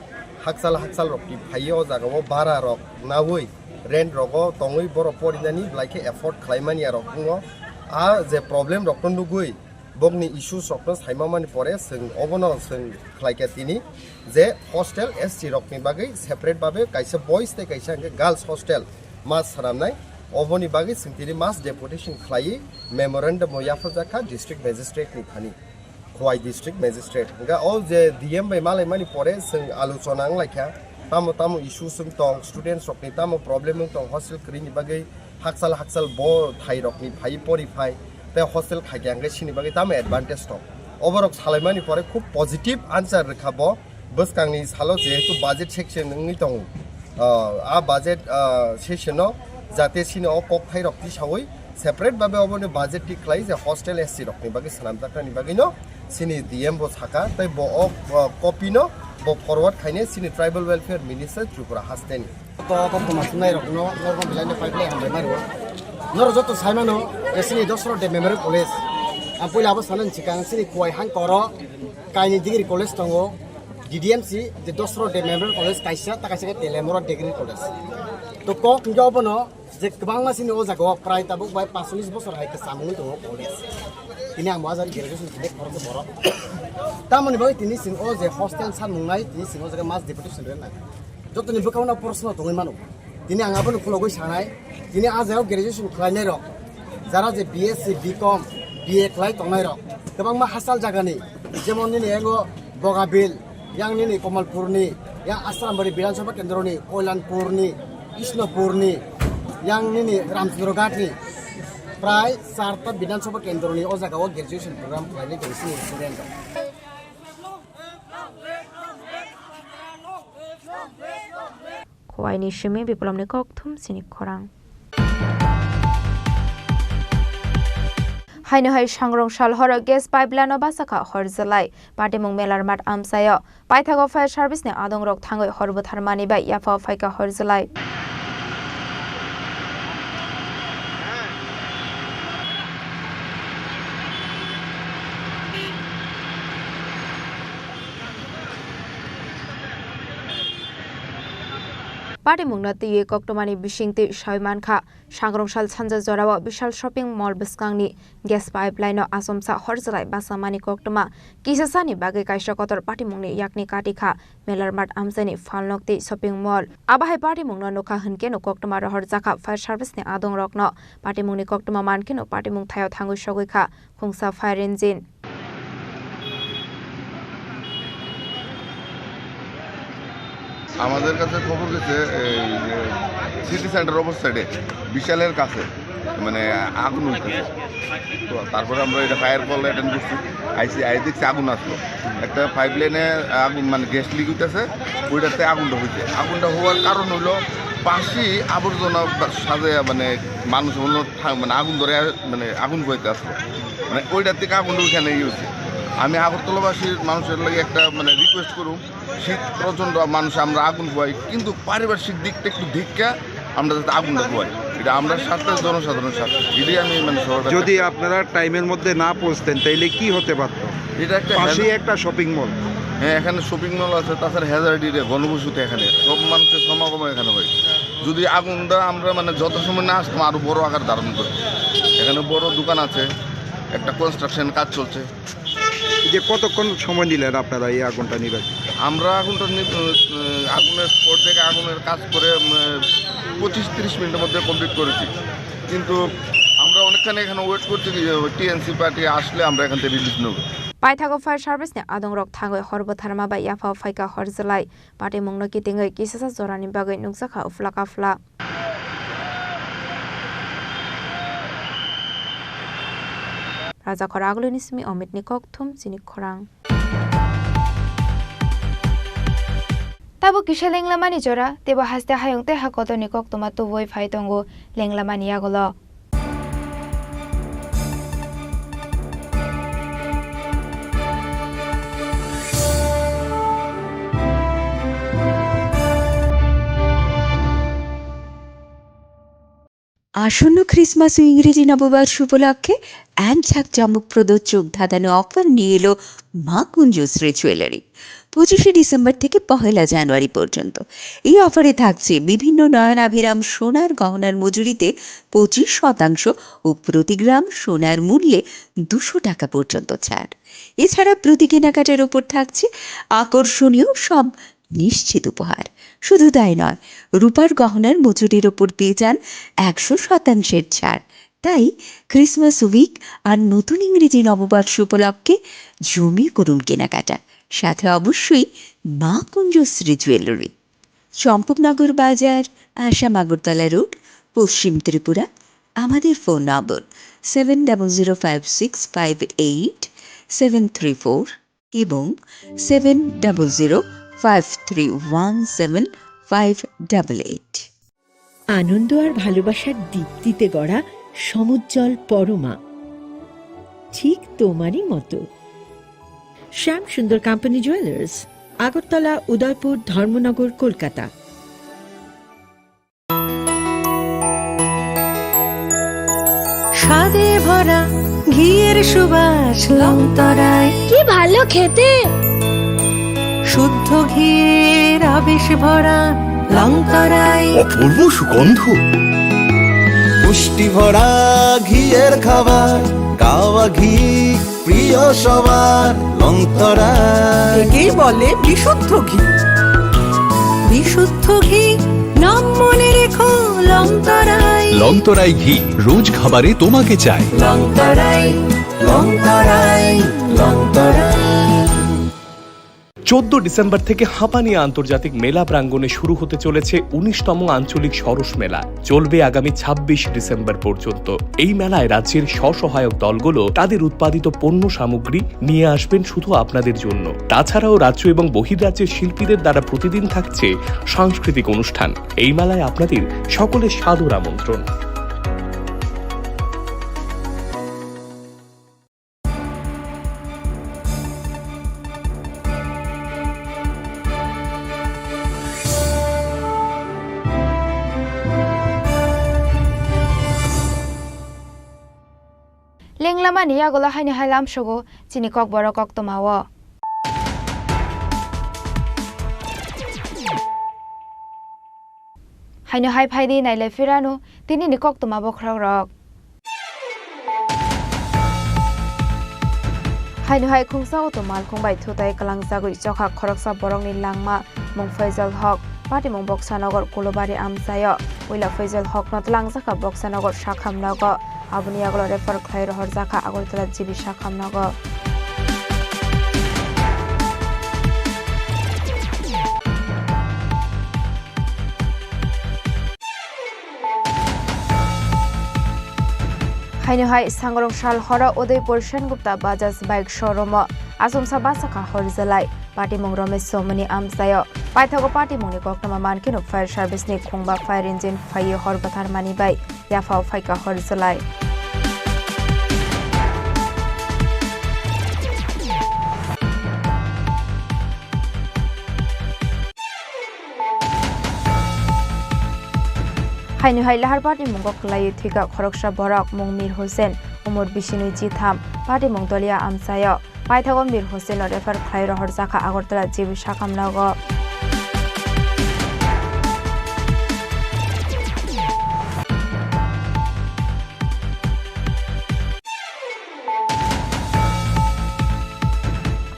hakchal hakchal rok ti phaiwi o jaga o bara rok nawi rent rogo tongwi borok porinani belai khe afford khlaimani arok wngo. A je problem rok no nugwi bokni issues rok no saima mani pore chwng obono chwng khlaikha tini je hostel S T rok ni bagwi separate babe kaisa boys tei kaisa hwnkhe girls hostel ma swnamnai, oboni bagwi chwng tini mass deputation khlaiwi memorandum o yapharjakha district magistrate ni thani. Khowai District Magistrate. Hingke o je D M bai malaimani pore chwng alochona wnglaikha. Tamo tamo issue wng tong, students rokni tamo problem wng tong, hostel kwrwini bagwi hakchal hakchal bo thai rokni phai pori phai, tei hostel khaikha hingke sini bagwi tamo advantage tong. Oborok salaimani pore khub positive answer rwkha bo. Bwskangni salo jehetu budget section wngwi tongo, ah, a budget, ah, session o jate sini o kok thai rok tisawi separate babe oboni budget thik khlai je hostel S C rokni bagwi swnamjaknani bagwino sini D M bo saka, tei bo o, ah, copy no bo forward khaine sini Tribal Welfare Minister Tripura hasteni. To koktwma sunai rokno norok belai no pipeline hambai maro. Norok joto saimano je sini Dasarath Deb Memorial College Ang puila abo sanani swkang chini Khowai hangkoro kaini degree college tongo, D D M C, the Dosro De Memorial College kaisa, ta kaisa khe Telemura Degree College. To kok hwnkhe obono je kwbangma chini o jaga o prai tabuk bai paanchchollish bosor hai khe chamung tongo college. Tini ang bo ajari graduation khe khoroksa borok. Tamoni bagwi tini chwng o je hostel sanmung nai, tini chwng o jaga mass deputation rwna. Jotoni bwkhao no proshno tongwi mano. Tini ang abono khulogwi sanai, tini a jagao graduation khlainai rok, jara je B S C, B Com, B A khlai tongnai rok, kwbangma hachal jagani, jemon nini yango Bogabil, yang nini Kamalpurni, yang Asrambari Bidhan Sabha Kendroni, Koilanpurni, Krishnapurni, yang nini Ramchandra Ghatni, prai charta Bidhan Sabha Kendroni o jagao graduation program khlainai tong sini student rok. Khowaini simi Biplomni kokthum sini khorang. Haino hai sangrong sal horo gas pipeline o bachakha horjelai. Patimung Melar Math amchaio. Paithago fire service ni adongrok thangwi hor butharmani bai yaphao phaikha horjelai. Patimungno twiwi koktwmani bisingtwi sawi mankha, sangrong sal sanja jorao Vishal Shopping Mall bwskangni gas pipeline-o achomsa horjelai bachamani koktwma kisasani bagwi kaisa kotor patimungni yakni katikha Melar Math amchaini phalnok tei shopping mall. Abo hai patimungno nukha hwnkhe no koktwma rohorjakha fire service-ni adongrokno. Patimungni koktwma mankheno patimung thaio thangwi sogwi kha khungsa fire engine. আমাদের কাছে খবর গেছে এই যে city centre opposite সাইডে বিশালের কাছে মানে আগুন হইতেছে। তো তারপরে আমরা এটা ফায়ার কল অ্যাটেন্ড করছি, আইসি আই দেখছি আগুন আসলো, একটা পাইপ লাইনে আগুন মানে গ্যাস লিক হইতেছে, ওইটাতে আগুনটা হইছে। আগুনটা হওয়ার কারণ হইলো পাশে আবর্জনা সাজাইয়া মানে মানুষ অন্য থা- মানে আগুন ধরে মানে আগুন হইতে আসলো, মানে ওইটার থেকে আগুনটা ওইখানে ইয়ে হয়েছে। আমি আগরতলাবাসীর মানুষের লাগে একটা মানে রিকোয়েস্ট করুম, শীত প্রচণ্ড মানুষ আমরা আগুন পোয়াই, কিন্তু পারিপার্শ্বিক দিকটা একটু ধিক্কা আমরা যাতে আগুনটা পোয়াই, এটা আমরা স্বার্থে জনসাধারণের স্বার্থে, এটাই আমি মানে সবার কাছে যদি আপনারা টাইমের মধ্যে না পৌঁছতেন তাইলে কি হতে পারতো? এটা একটা পাশেই হ্যাজার্ড একটা শপিং মল। হ্যাঁ, এখানে শপিং মল আছে, তাছাড়া হ্যাজার্ড এরিয়া, গণবসতি, এখানে সব মানুষের সমাগম এখানে হয়। যদি আগুনটা আমরা মানে যত সময় না আসতাম আরো বড় আকার ধারণ করে। এখানে বড় দোকান আছে, একটা কনস্ট্রাকশন কাজ চলছে। এই যে কতক্ষণ সময় নিলেন আপনারা এই আগুনটা নিভাতে? আমরা আগুনটা নি- আহ, আগুনের স্পট থেকে আগুনের কাজ করে উম, পঁচিশ তিরিশ মিনিটের মধ্যে কমপ্লিট করেছি, কিন্তু আমরা অনেকখানি এখানে ওয়েট করছি যে টিএনসি পার্টি আসলে আমরা এখান থেকে রিলিজ নেব। Paithago fire service ni adongrok thangwi hor butharma bai yaphao phaikha horjelai. Patimungno kitingwi kisasa jorani bagwi nukjakha uphla kaphla. Rajakhor Agulini simi Omitni kokthum chini khorang. Tabuk kisa lenglamani jora, teibo haste hayung tei ha kotorni koktwma tubui phai tongo lenglamani yagulo. আসন্ন ক্রিসমাস ও ইংরেজি নববর্ষ উপলক্ষে এক ঝাঁক চমকপ্রদ চোখ ধাঁধানো অফার নিয়ে এলো মা কুঞ্জশ্রী জুয়েলারি। পঁচিশে ডিসেম্বর থেকে পহেলা জানুয়ারি পর্যন্ত। এই অফারে থাকছে বিভিন্ন নয়নাভিরাম সোনার গহনার মজুরিতে পঁচিশ শতাংশ ও প্রতি গ্রাম সোনার মূল্যে দুশো টাকা পর্যন্ত ছাড়। এছাড়া প্রতি কেনাকাটার ওপর থাকছে আকর্ষণীয় সব নিশ্চিত উপহার। শুধু তাই নয়, রূপার গহনার মজুরির ওপর পেয়ে যান একশো শতাংশের ছাড়। তাই ক্রিসমাস উইক আর নতুন ইংরেজি নববর্ষ উপলক্ষে জমিয়ে করুন কেনাকাটা, সাথে অবশ্যই মা কুঞ্জশ্রী জুয়েলারি, চম্পকনগর বাজার, আসাম আগরতলা রোড, পশ্চিম ত্রিপুরা। আমাদের phone number seven double zero five six five eight seven three four এবং seven double zero five three one seven five double eight. আনন্দ আর ভালোবাসার দীপ্তিতে গড়া সমুজ্জ্বল পরমা, ঠিক তোমারই মতো। শ্যাম সুন্দর কোম্পানি জুয়েলার্স, আগরতলা, উদয়পুর, ধর্মনগর, কলকাতা। স্বাদে ভরা ঘিয়ের সুবাস লংতরায়। কি ভালো খেতে। শুদ্ধ ঘিয়ের আবেশ ভরা লংতরায়। অপূর্ব সুগন্ধ। পুষ্টি ভরা ঘিয়ের খাবার, কাওয়া ঘি প্রিয় সবার, লংতরায়। একেই বলে বিশুদ্ধ ঘি। বিশুদ্ধ ঘি, নাম মনে রেখো, লংতরায়। লংতরায় ঘি, রোজ খাবারে তোমাকে চাই। লংতরায়, লংতরায়, লংতরায়। চোদ্দ ডিসেম্বর থেকে হাপানি আন্তর্জাতিক মেলা প্রাঙ্গণে শুরু হতে চলেছে উনিশতম আঞ্চলিক সরস মেলা। চলবে আগামী ছাব্বিশ ডিসেম্বর পর্যন্ত। এই মেলায় রাজ্যের স্বসহায়ক দলগুলো তাদের উৎপাদিত পণ্য সামগ্রী নিয়ে আসবেন শুধু আপনাদের জন্য। তাছাড়াও রাজ্য এবং বহির্রাজ্যের শিল্পীদের দ্বারা প্রতিদিন থাকছে সাংস্কৃতিক অনুষ্ঠান। এই মেলায় আপনাদের সকলের সাদর আমন্ত্রণ। Lenglamani yagulo haino hai lamsogo chini kokborok koktwmao. Haino hai phaidi nailai phirano tinini koktwma bokhorokrok. Haino hai khungsa auto malkhung bai thutai kwlangjagwi chokha khoroksa borokni langma mung Faizal Hok, patimung Boksanagar Kulubari amchaio. Puila Faizal Hokno twlangjakha Boksanagar sakham nogo, aboni yagulo refer khlai rohorjakha Agartala G B sakham nogo. Haino hai sangrong sal horo Udaipur Sengupta Bajaj bike showroom o achomsa bachakha hor jwlai. Patimung Romesh Somoni amchaio. Paithago patimungni koktwma mankhe no fire service ni khungba fire engine phaiwi hor bwtharmani bai yaphao phaikha hor jwlai. Haino hai lahar patimungo kwlaiwi thwikha khoroksa borok mung Mir Hussein, umor bisinwi chitham, patimung Dolia amchaio. Paithago Mir Hussein no refer khlai rohorjakha Agartala G B sakham nogo.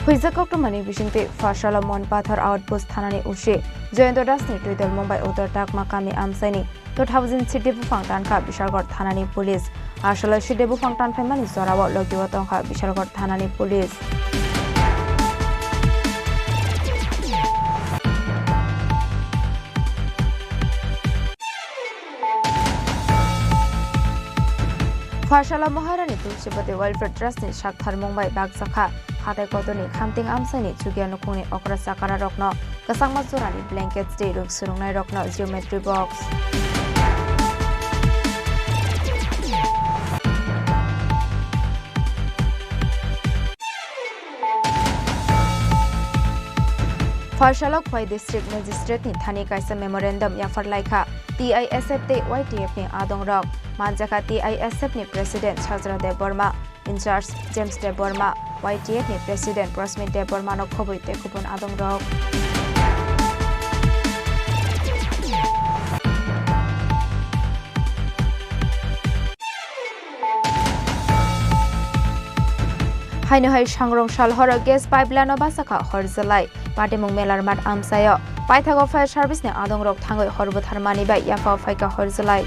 Huijak koktwmani bisingtwi Pharsalo Monpathor Outpost thanani O C Jayanta Das ni twidol Mumbai Uttar Takma kami amchaini two thousand seat buphang tankha Bishalgarh thanani police. Aswlai seat buphang tanphaimani jorao logio tongkha Bishalgarh thanani police. Pharsalo Maharani Tulsibati Welfare Trust ni saktharmung bai bakjakha hatai kotorni Khamting amchaini Chukia nukhungni okra chakara rokno kwchangma jorani blanket tei rwng swrwngnairokno geometry box. Pharsalo Khwai District Magistrate ni thani kaisa memorandum yapharlaikha T I S F tei Y T F ni adongrok. Manjakha T I S F ni President Sajra Debbarma, in-charge James Debbarma, Y T F ni President Prasmit Debbarma no khobwi tei kubun adongrok. Haino hai sangrong sal horo gas pipeline no bachakha hor jwlai. Patimung Melarmat amchaio. Paithago fire service ni adongrok thangwi hor bwtharmani bai yaphao phaikha hor jwlai.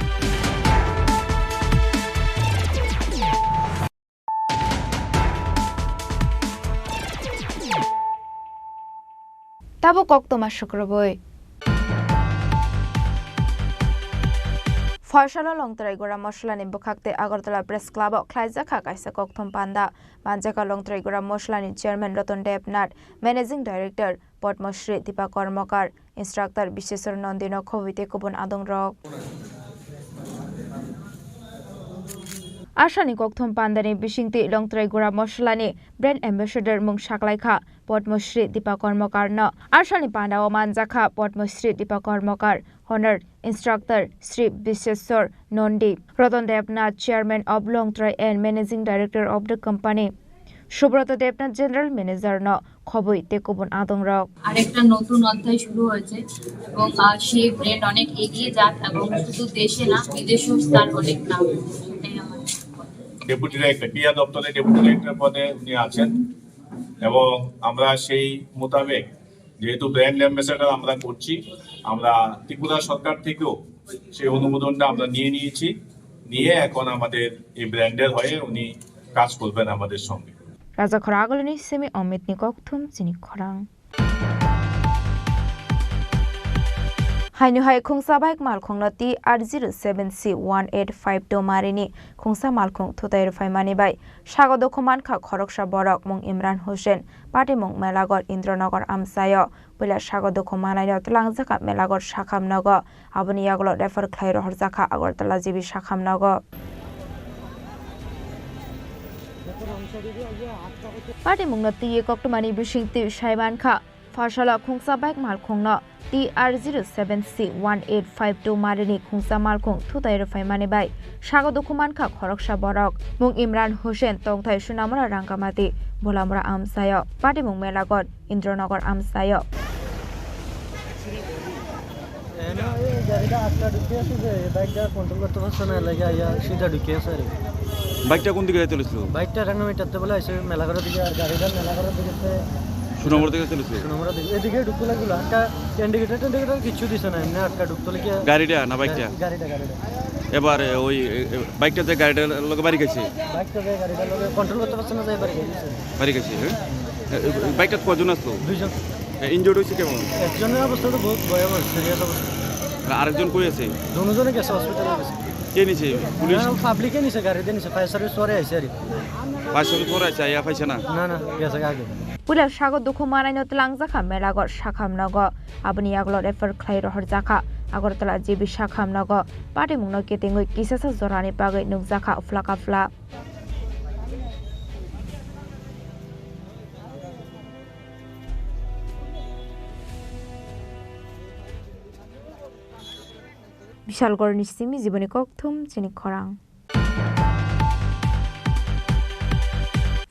Tabuk koktwma sukrubwi. Pharsalo Longtrai Gura Mosolani bwkhak tei Agartala Press Club o khlaijakha kaisa kokthum panda. Manjakha Longtrai Gura Mosolani Chairman Ratan Dev Nath, Managing Director Padma Shri Deepa Karmakar, Instructor Biseswar Nandi no khobwi tei kubun adongrok. Asani kokthum pandani bisingtwi Longtrai Gura Mosolani Brand Ambassador mung saklaikha Padma Shri Deepa Karmakar no. Asani pandao manjakha Padma Shri Deepa Karmakar, Honored Instructor Shri Biseswar Nondi, Ratan Debnath, Chairman of Longtrai and Managing Director of the company, Subroto Debnath, General Manager no khobwi tei kubun adongrok. আরেকটা নতুন অধ্যায় শুরু হয়েছে এবং আহ, সেই ব্র্যান্ড অনেক এগিয়ে যাক এবং শুধু দেশে না, বিদেশেও তার অনেক নাম, সেটাই আমার। ডেপুটি ডিরেক্টর, ক্রীড়া দপ্তরে ডেপুটি ডিরেক্টর পদে উনি আছেন এবং আমরা সেই মোতাবেক যেহেতু ব্র্যান্ড অ্যাম্বাসেডর আমরা করছি, আমরা ত্রিপুরা সরকার থেকেও সেই অনুমোদনটা আমরা নিয়ে নিয়েছি। নিয়ে এখন আমাদের এই ব্র্যান্ডের হয়ে উনি কাজ করবেন আমাদের সঙ্গে। Raja Khoragulini simi Amit ni kokthum chini khorang. Haino hai khungsa bike malkhungno T R zero seven C one eight five two marini khungsa malkhung thutai rwphaimani bai sago dukhu mankha khoroksa borok mung Imran Hussain, patimung Melagot Indranagar amchaio. Puila sago dukhu manaino twlangjakha Melagot sakham nogo, aboni yagulo refer khlai rohorjakha Agartala G B sakham nogo. Patimungno twiwi koktwmani bisingtwi sai mankha, Pharsalo khungsa bike malkhungno T R zero seven C one eight five two marini khungsa malkhung thutai rwphaimani bai sago dukhu mankha khoroksa borok. Mung Imran Hussain, tongthai Sunamura Rangamati, Bhulamura amchaio, patimung Melagot Indranagar amchaio. এ না, এই গাড়িটা আটকা ঢুকে আছে যে, এই বাইকটা কন্ট্রোল করতে পারছে না, লেগে আইয়া সিধা ঢুকে আছে আর কি। বাইকটা কোন দিকে যাইতে চলেছিল? বাইকটা রাঙ্গামাটিতে বলে আছে মেলাঘরের দিকে, আর গাড়িটা মেলাঘরের দিকে সুনামুরা দিকে চলেছিল? সুনামুরা দিকে, এদিকে ঢুকতে লাগলো, আটকা, ইন্ডিকেটর টিন্ডিকেটর কিচ্ছু দিছে না, এমনি আটকা ঢুকতে লেগে। গাড়িটা না বাইকটা? গাড়ি-, গাড়িটা, গাড়িটা। এবার, এ, ওই, এ, এ, বাইকটা যে গাড়িটার লগে বাড়ি গেছে? বাইকটা যে গাড়িটার লগে কন্ট্রোল করতে পারছে না, যে বাড়ি গেছে। বাড়ি গেছে, হ্যাঁ? এ, এ, বাইকটাত কজন আসলো? দুইজন। এ, ইনজুর্ড হয়েছে কেমন? একজনের অবস্থা তো বহুত ভয়াবহ, সিরিয়াস অবস্থা। আর আরেকজন কই আছে? দুজনে গেছে, হসপিটালে গেছে। কে নিছে? পুলিশ? না, পাবলিকে নিছে, গাড়িতে নিছে, ফায়ার সার্ভিস পরে আইছে আর কি। ফায়ার সার্ভিস পরে আইছে, আইয়া পাইছে না? না, না, গেছে আগে। Puila sago dukhu manaino twlangjakha Melagot sakham nogo, aboni yagulo refer khlai rohorjakha Agartala G B sakham nogo. Patimungno kitingwi kisasa jorani bagwi nukjakha phla ka phla. Bishalgarh ni simi Jiboni Kokthum chini khorang.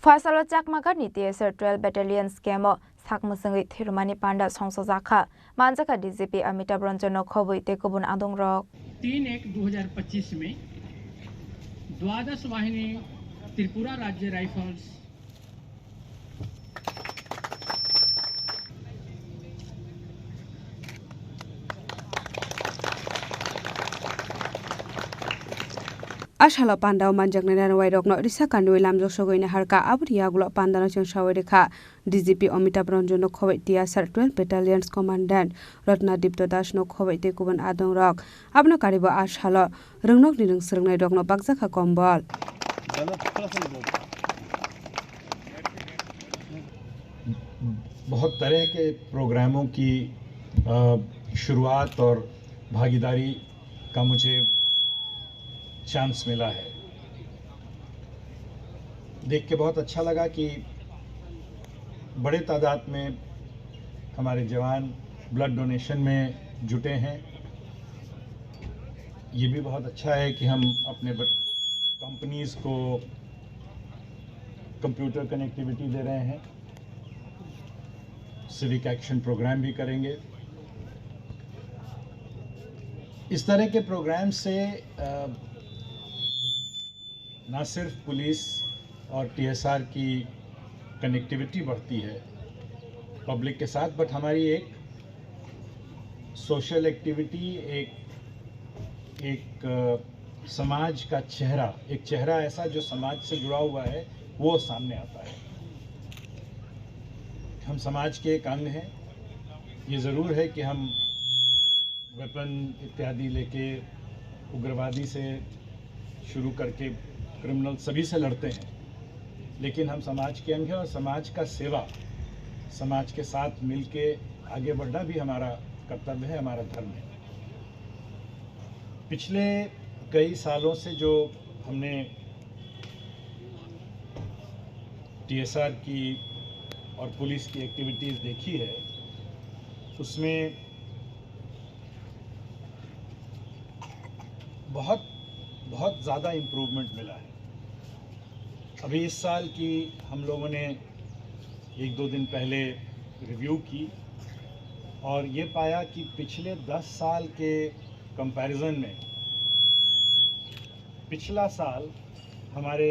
Pharsalo Chakmagarh ni T S R twelve Battalion camp o sak mwswngwi thwirwmani panda songsojakha, manjakha D G P Amitabh Ranjan no khobwi tei kubun adongrok. तीन एक दो हज़ार पच्चीस में द्वादश वाहिनी त्रिपुरा राज्य rifles A salo panda o manjaknai nanwai rokno risa kanwi lamjak sogwi naharkha, aboni yagulo panda no chwng sawi rwkha D G P Amitabh Ranjan no khobwi T S R twelve Battalion's Commandant Ratna Dipto Das no khobwi tei kubun adongrok. Abono karibo a salo rwngnokni rwng swrwngnairokno bakjakha kombol. बहुत तरह के प्रोग्रामों की, अ, शुरुआत और भागीदारी का मुझे चांस मिला है। देख के बहुत अच्छा लगा कि बड़े तादाद में हमारे जवान ब्लड डोनेशन में जुटे हैं। ये भी बहुत अच्छा है कि हम अपने ब-, कंपनीज को कंप्यूटर कनेक्टिविटी दे रहे हैं, सिविक एक्शन प्रोग्राम भी करेंगे। इस तरह के प्रोग्राम से, अ, ना सिर्फ पुलिस और टीएसआर की कनेक्टिविटी बढ़ती है पब्लिक के साथ, बट हमारी एक सोशल एक्टिविटी, एक, एक, अ, समाज का चेहरा, एक चेहरा ऐसा जो समाज से जुड़ा हुआ है, वो सामने आता है। हम समाज के एक अंग हैं। ये ज़रूर है कि हम वेपन इत्यादि लेके उग्रवादी से शुरू करके क्रिमिनल सभी से लड़ते हैं, लेकिन हम समाज के अंग हैं और समाज का सेवा, समाज के साथ मिलके आगे बढ़ना भी हमारा कर्तव्य है, हमारा धर्म है। पिछले कई सालों से जो हमने टीएसआर की और पुलिस की एक्टिविटीज़ देखी है, उसमें बहुत, बहुत ज़्यादा इम्प्रूवमेंट मिला है। अभी इस साल की हम लोगों ने एक दो दिन पहले रिव्यू की और ये पाया कि पिछले दस साल के कंपैरिजन में पिछला साल हमारे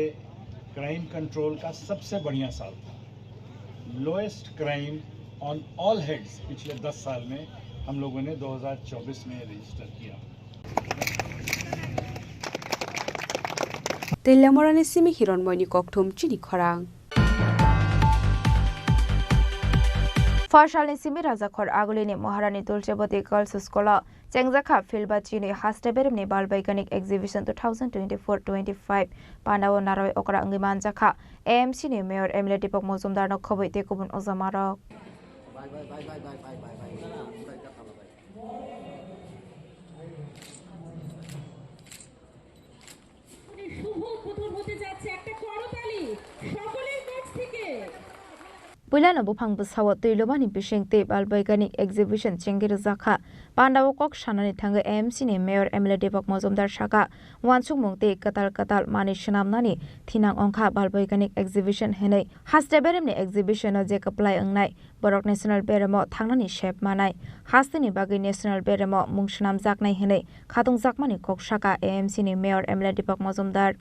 क्राइम कंट्रोल का सबसे बढ़िया साल था। Lowest crime on all heads पिछले दस साल में हम लोगों ने दो हज़ार चौबीस में रजिस्टर किया। Tei lemorani simi Hironmoini kokthum chini khorang. Pharsalni simi Rajakhor Agulini Maharani Tulsibati Girls School o chengjakha Philba Chini Haste Beremni Bal Baiganik Exhibition two thousand twenty-four twenty-five pandao naroi okra wngwi manjakha. A M C ni Mayor M L A Deepak Mojumdar no khobwi tei kubun ojamarok. শুভ উদ্বোধন হতে যাচ্ছে। একটা করতালি সকলের কাছ থেকে। Puilano buphang bwsao twi lubani bising tei bal baiganik exhibition chengwi rwjakha. Pandao kok sanani thangwi A M C ni Mayor M L A Deepak Mojumdar sakha, uansukmung tei kwtal kwtal manwi swnamnani thinang wngkha bal baiganik exhibition hinwi. Haste beremni exhibition o je kwplai wngnai, borok national beremo thangnani sep manai, hasteni bagwi national beremo mung swnamjaknai hinwi khatungjakmani kok sakha A M C ni Mayor M L A Deepak Mojumdar.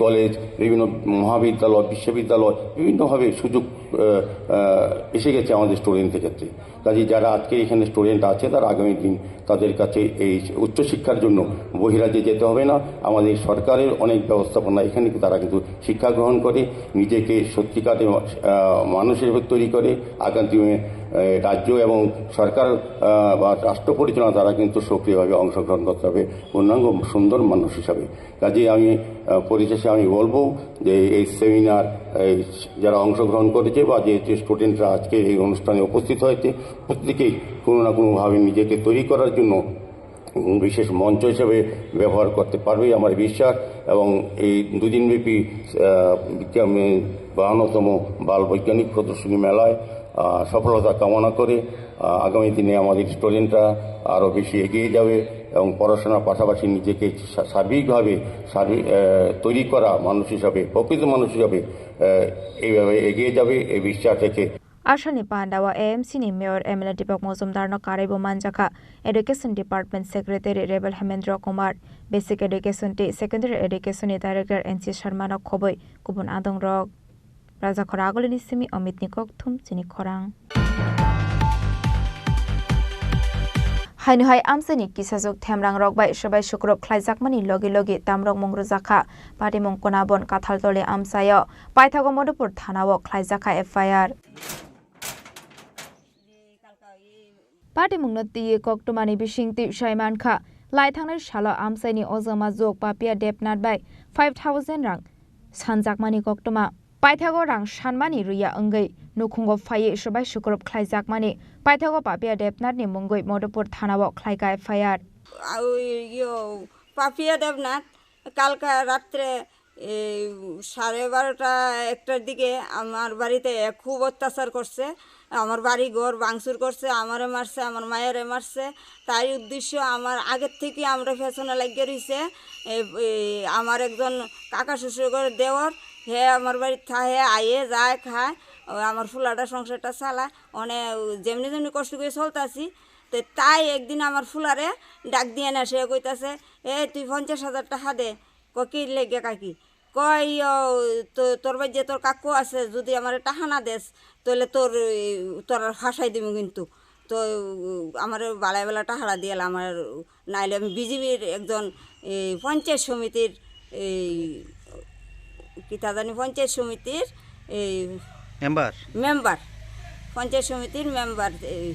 College, বিভিন্ন মহাবিদ্যালয়, বিশ্ববিদ্যালয় বিভিন্নভাবে সুযোগ, আহ, আহ, এসে গেছে আমাদের স্টুডেন্টদের ক্ষেত্রে। কাজেই যারা আজকে এখানে স্টুডেন্ট আছে, তারা আগামী দিন তাদের কাছে এই উচ্চশিক্ষার জন্য বহিরাজ্যে যেতে হবে না। আমাদের সরকারের অনেক ব্যবস্থাপনা, এখানে তারা কিন্তু শিক্ষা গ্রহণ করে, নিজেকে সত্যিকারের, আহ, মানুষ হিসেবে তৈরি করে, আগামী দিনে, আহ, রাজ্য এবং সরকার, আহ, বা রাষ্ট্র পরিচালনা তারা কিন্তু সক্রিয়ভাবে অংশগ্রহণ করতে হবে পূর্ণাঙ্গ সুন্দর মানুষ হিসাবে। কাজেই আমি, আহ, পরিশেষে আমি বলবো যে এই সেমিনার, এই যারা অংশগ্রহণ করেছে বা যে, যে স্টুডেন্টরা আজকে এই অনুষ্ঠানে উপস্থিত হয়েছে, প্রত্যেকেই কোনো না কোনোভাবে নিজেকে তৈরি করার জন্য বিশেষ মঞ্চ হিসেবে ব্যবহার করতে পারবে আমার বিশ্বাস। এবং এই দুদিনব্যাপী, আহ, বিজ্ঞান, বাহান্নতম বাল বৈজ্ঞানিক প্রদর্শনী মেলায়, আহ, সফলতা কামনা করে, আহ, আগামী দিনে আমাদের স্টুডেন্টরা আরও বেশি এগিয়ে যাবে এবং পড়াশোনার পাশাপাশি নিজেকে সা-, সার্বিকভাবে সার্বিক, আহ, তৈরি করা মানুষ হিসাবে, প্রকৃত মানুষ হিসাবে, আহ, এইভাবে এগিয়ে যাবে, এই বিশ্বাস রেখে। Asani pandao A M C ni Mayor M L A Deepak Mojumdar no karwi bo manjakha Education Department Secretary Rebel Hemendra Kumar, Basic Education tei Secondary Education ni Director N C Sharma no khobwi kubun adongrok. Rajakhor Agulini simi Amit ni kokthum chini khorang. Haino hai amchaini kisajwk themrangrok bai swbai sukrup khlaijakmani logi logi tamrok mung rwjakha. Patimung Kunabon Kathaltoli amchaio, paithago Madhupur thanao khlaijakha F I R. Patimungno twiwi koktwmani bisingtwi sai mankha, lai thangnai salo amchaini ojama jwk Papia Debnath bai five thousand rang sanjakmani koktwma. Paithago rang sanmani rwya wngwi nukhungo phaiwi swbai sukrup khlaijakmani paithago Papia Debnathni mungwi Madhupur thanao khlaikha F I R. Au, yo, Papia Debnath kalka ratre এই সাড়ে বারোটা একটার দিকে আমার বাড়িতে খুব অত্যাচার করছে। আমার বাড়ি ঘর ভাঙচুর করছে, আমারে মারছে, আমার মায়েরে মারছে। তাই উদ্দেশ্য আমার আগের থেকে আমরা পেছনে লাগিয়ে রইছে। এ, এ, আমার একজন কাকা শ্বশুর ঘরের দেওর, হে আমার বাড়ির থা-, হে আয়ে যায় খায়, ও আমার ফুলাটা সংসারটা চালায়, অনেক যেমনি যেমনি কষ্ট করে চলতাছি। তো তাই একদিন আমার ফুলারে ডাক দিয়ে না, সে কইতাছে, "এ, তুই পঞ্চাশ হাজার টাকা দে।" কয়, "কি লেগে কাকি?" কয়, "ইয়ো, তো, তোর বাড়ি যে তোর কাকু আছে, যদি আমারে টাকা না দেস, তাহলে তোর, এই, তোর আর ফাঁসাই দিমু কিন্তু।" তো আমারে বালায় বালা টাকাটা দিয়ে এলা, আমার, নাইলে আমি বিজিবির একজন, এই, পঞ্চায়েত সমিতির, এই, কিতা জানি পঞ্চায়েত সমিতির, এই, মেম্বার। মেম্বার, পঞ্চায়েত সমিতির মেম্বার, এই,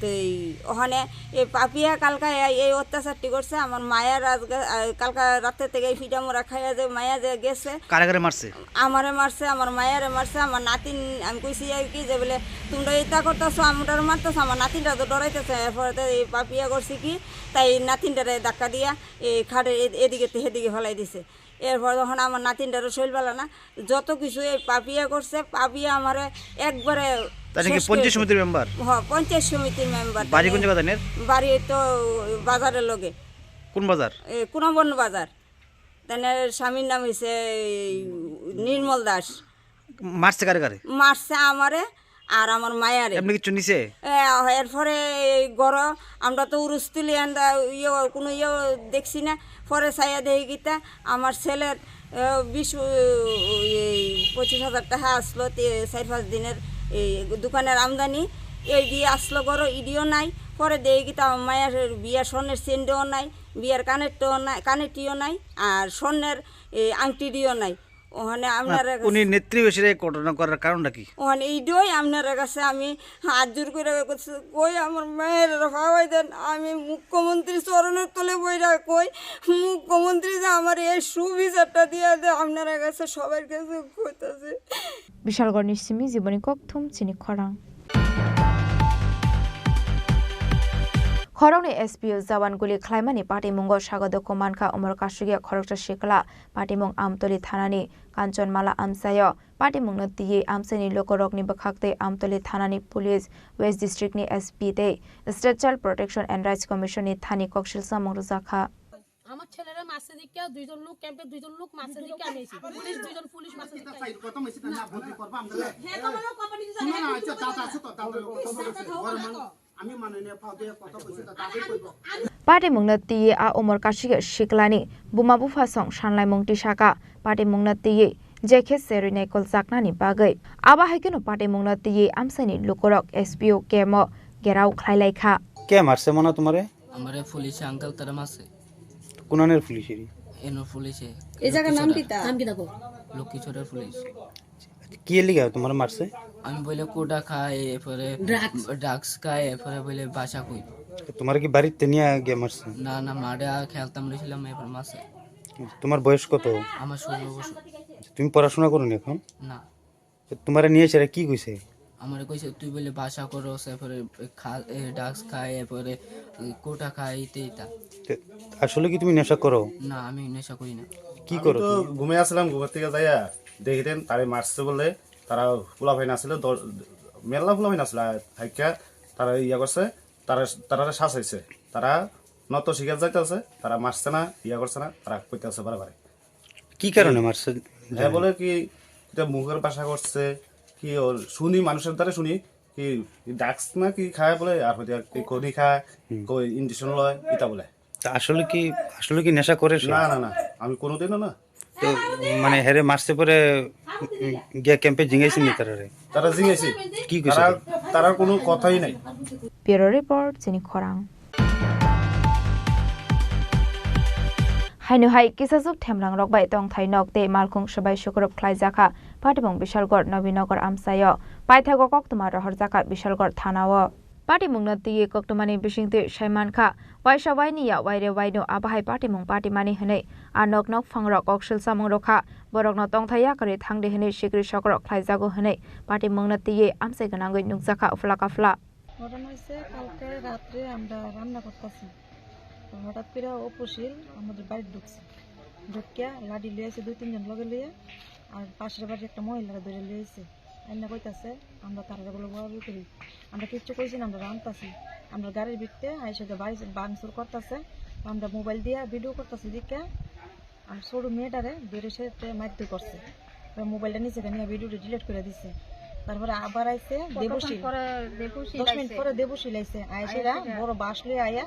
Tei ohane ei papiya kalka ei, ei অত্যাচারটি করছে, আমার মায়ের আজকে, আহ, কালকা রাতে থেকে এই ফিটা মোরা খাইয়া যে মায়া যে গেছে। কারে কারে মারছে? আমারে মারছে, আমার মায়ারে মারছে, আমার নাতিন, আমি কইছি আর কি যে বলে, "তোমরা এটা করতেছো, আমরারে মারতেছো", আমার নাতিনটা তো ডরাইতেছে। এরপরে তো এই পাপিয়া করছে কি, তাই নাতিনটারে ধাক্কা দিয়া এই খাটে এ-, এদিকে তে সেদিকে ফেলাই দিছে। এরপর যখন আমার নাতিনটারও শরীর ভালো না, যত কিছু এই পাপিয়া করছে, পাপিয়া আমারে একবারে তাই নাকি শেষ করে পঞ্চায়েত দিছে। সমিতির মেম্বার? হ, পঞ্চায়েত সমিতির মেম্বার। বাড়ি কোন জায়গা তাইনের? বাড়ি তো বাজারের লগে। কোন বাজার? এ, কুনাবন বাজার। তাইনের স্বামীর নাম হইছে এই নির্মল দাস। মারছে কারে কারে? মারছে আমারে আর আমার মায়ারে। এমনি কিছু নিছে? এ, এরপরে এই গরো আমরা তো উরুস তুলি আন্দা ইয়ে কোনো ইয়ে দেখছি না। পরে চাইয়া দেখি কিতা আমার ছেলের, এ, বিশ, উ, এই পঁচিশ হাজার টাকা আসলো, তে চার পাঁচ দিনের এই দোকানের আমদানি, এই দিয়ে আসলো গরো, ইডিও নাই। পরে দেখি কিতা আমার মায়ের বিয়ার স্বর্ণের চেনটাও নাই, বিয়ার কানেরটাও নাই, কানেরটিও নাই, আর স্বর্ণের এই আংটিটিও নাই। ওখানে না, আপনারা উনি নেতৃত্ব হিসেবে এই ঘটনা করার কারণটা কি? ওখানে এইটাই আপনারা কাছে আমি হাত জোর করে কই, আমার মায়ের পাওয়াই দেন। আমি মুখ্যমন্ত্রী চরণের তলে বইরা কই, মুখ্যমন্ত্রী যে আমার এই সুবিচারটা দিয়ে দেয়, আপনারা কাছে সবার কাছে কইতাছি। Bishalgarhni simi Jiboni Kokthum chini khorang. Khoroknwi S P O jawan guli khlaimani patimungo sago dukhu mankha Umor Kasugya khoroksa sikla. Patimung Amtoli thanani Kanchanmala amchaio. Patimungno twiwi amchaini lukurokni bwkhaktwi Amtoli thanani police, West District ni S P tei State Child Protection and Rights Commission ni thani koksil samung rwjakha. আমার ছেলেরা মারছে দিকে দুইজন লোক, ক্যাম্পে দুইজন লোক মারছে দিকে আমি এসেছি। পুলিশ, দুইজন পুলিশ মারছে দিকে। Patimungno twiwi a Umor Kasugya siklani buma bupha song sanlaimung tisaka. Patimungno twiwi je khe cherwi naikol chaknani bagwi. Abo hai kheno patimungno twiwi amchaini lukurok S P O camp o gerao khlai lai kha. কে মারছে মনে হয় তোমারে? আমারে পুলিশে আঙ্কেল তারা মারছে। কোন আনের পুলিশ এরি? এনো পুলিশে। এই জায়গার নাম কিতা? নাম কিতা গো? লক্ষ্মীছড়ার পুলিশ। কি লিগা তোমার মারছে? আমি বলে কোটা খাই, এরপরে ড্রাগস। ড্রাগস খাই, এরপরে বলে বাসা কই। তোমার কি বাড়িতে নিয়ে গিয়ে মারছে? না, না, মাঠে খেলতাম রয়েছিলাম, এরপর মারছে। তোমার বয়স কত? আমার ষোলো বছর। তুমি পড়াশোনা করো নি এখন? না। তোমারে নিয়ে এসে এরা কি কইছে? আমারে কইছে, "তুই বলে বাসা করস, এরপরে খা-, এ, ড্রাগস খায়, এরপরে কোটা খায়, ইতে ইতা।" তো আসলে কি তুমি নেশা করো? না, আমি নেশা করি না। কি আমি করো তো তুমি? ঘুমে আসলাম, ঘুমের থেকে যাইয়া দেখি দেন তারে মারছে বলে, তারা ফুলা ভাই নাছিল, দল, মেলা ফুলা ভাই নাছিল, আর থাইকা তারা ইয়া করছে, তারা, তারা শাসাইছে, তারা নত শিকার যাইতে আছে, তারা মারছে না, ইয়া করছে না, তারা কইতে আছে বারে বারে। কি কারণে মারছে? হ্যাঁ, বলে কি, এটা মুখের ভাষা করছে, কি ওর শুনি, মানুষের দ্বারা শুনি, কি ড্রাগস না কি খায় বলে, আর হয়তো আর কি খনি খায়, হুম। কই ইঞ্জেকশন লয়, এটা বলে। তা আসলে কি, আসলে কি নেশা করে সে? না, না, না, আমি কোনোদিনও না। তো মানে হেরে মারছে পরে, উম, গিয়া ক্যাম্পে জিঙ্গাইছেন নি তারারে? তারা জিঙ্গাইছে। কি কইছে তারা? তারা? তারার কোনো কথাই নাই। Bureau Report, chini khorang. Haino hai kisajwk themlang rok bai tongthai nok tei malkhung swbai sukurub khlai jakha Patimung Bishalgarh Nobinagar amchaio. Paithago koktwma rohor jakha Bishalgarh thanao. Patimungno twiwi koktwmani bisingtwi sai mankha, waisa waini ya waire waino abo hai patimung patimani hwnwi a nok nok phangrok koksil samung rwkha, borokno tongthai yakarwi thangdi hwnwi sikri sokrok khlaijago hwnwi patimungno twiwi amchai gwnangwi nukjakha uphla kaphla. ঘটনা হয়েছে কালকে রাত্রে আমরা রান্না করতেছি, তো হঠাৎ করে অপু শীল আমাদের বাড়িতে ঢুকছে, ঢুকিয়া লাঠি লিয়ে এসে দুই তিনজন লগে লিয়ে আর পাশের বাড়ির একটা মহিলারা ধরে লিয়ে এসে এমনি কইতাছে, "আমরা তারা বলে বড় করি, আমরা কিচ্ছু কইছি না, আমরা রান্তাছি।" আমরা গাড়ির ভিতরে আইসে যে বাড়ি ভাঙচুর করতেছে, আমরা মোবাইল দিয়ে ভিডিও করতেছি দিকে আর ছোট মেয়েটারে ধরে সে মারধর করছে। ওই মোবাইলটা নিচে নিয়ে ভিডিওটা ডিলিট করে দিছে। তারপরে আবার আইছে কতক্ষণ দেবশীল। পরে দেবশীল দশ মিনিট আইছে। পরে দেবশীল আইছে। আইসে আইসে গা। বড় বাঁশ লয়ে আইয়া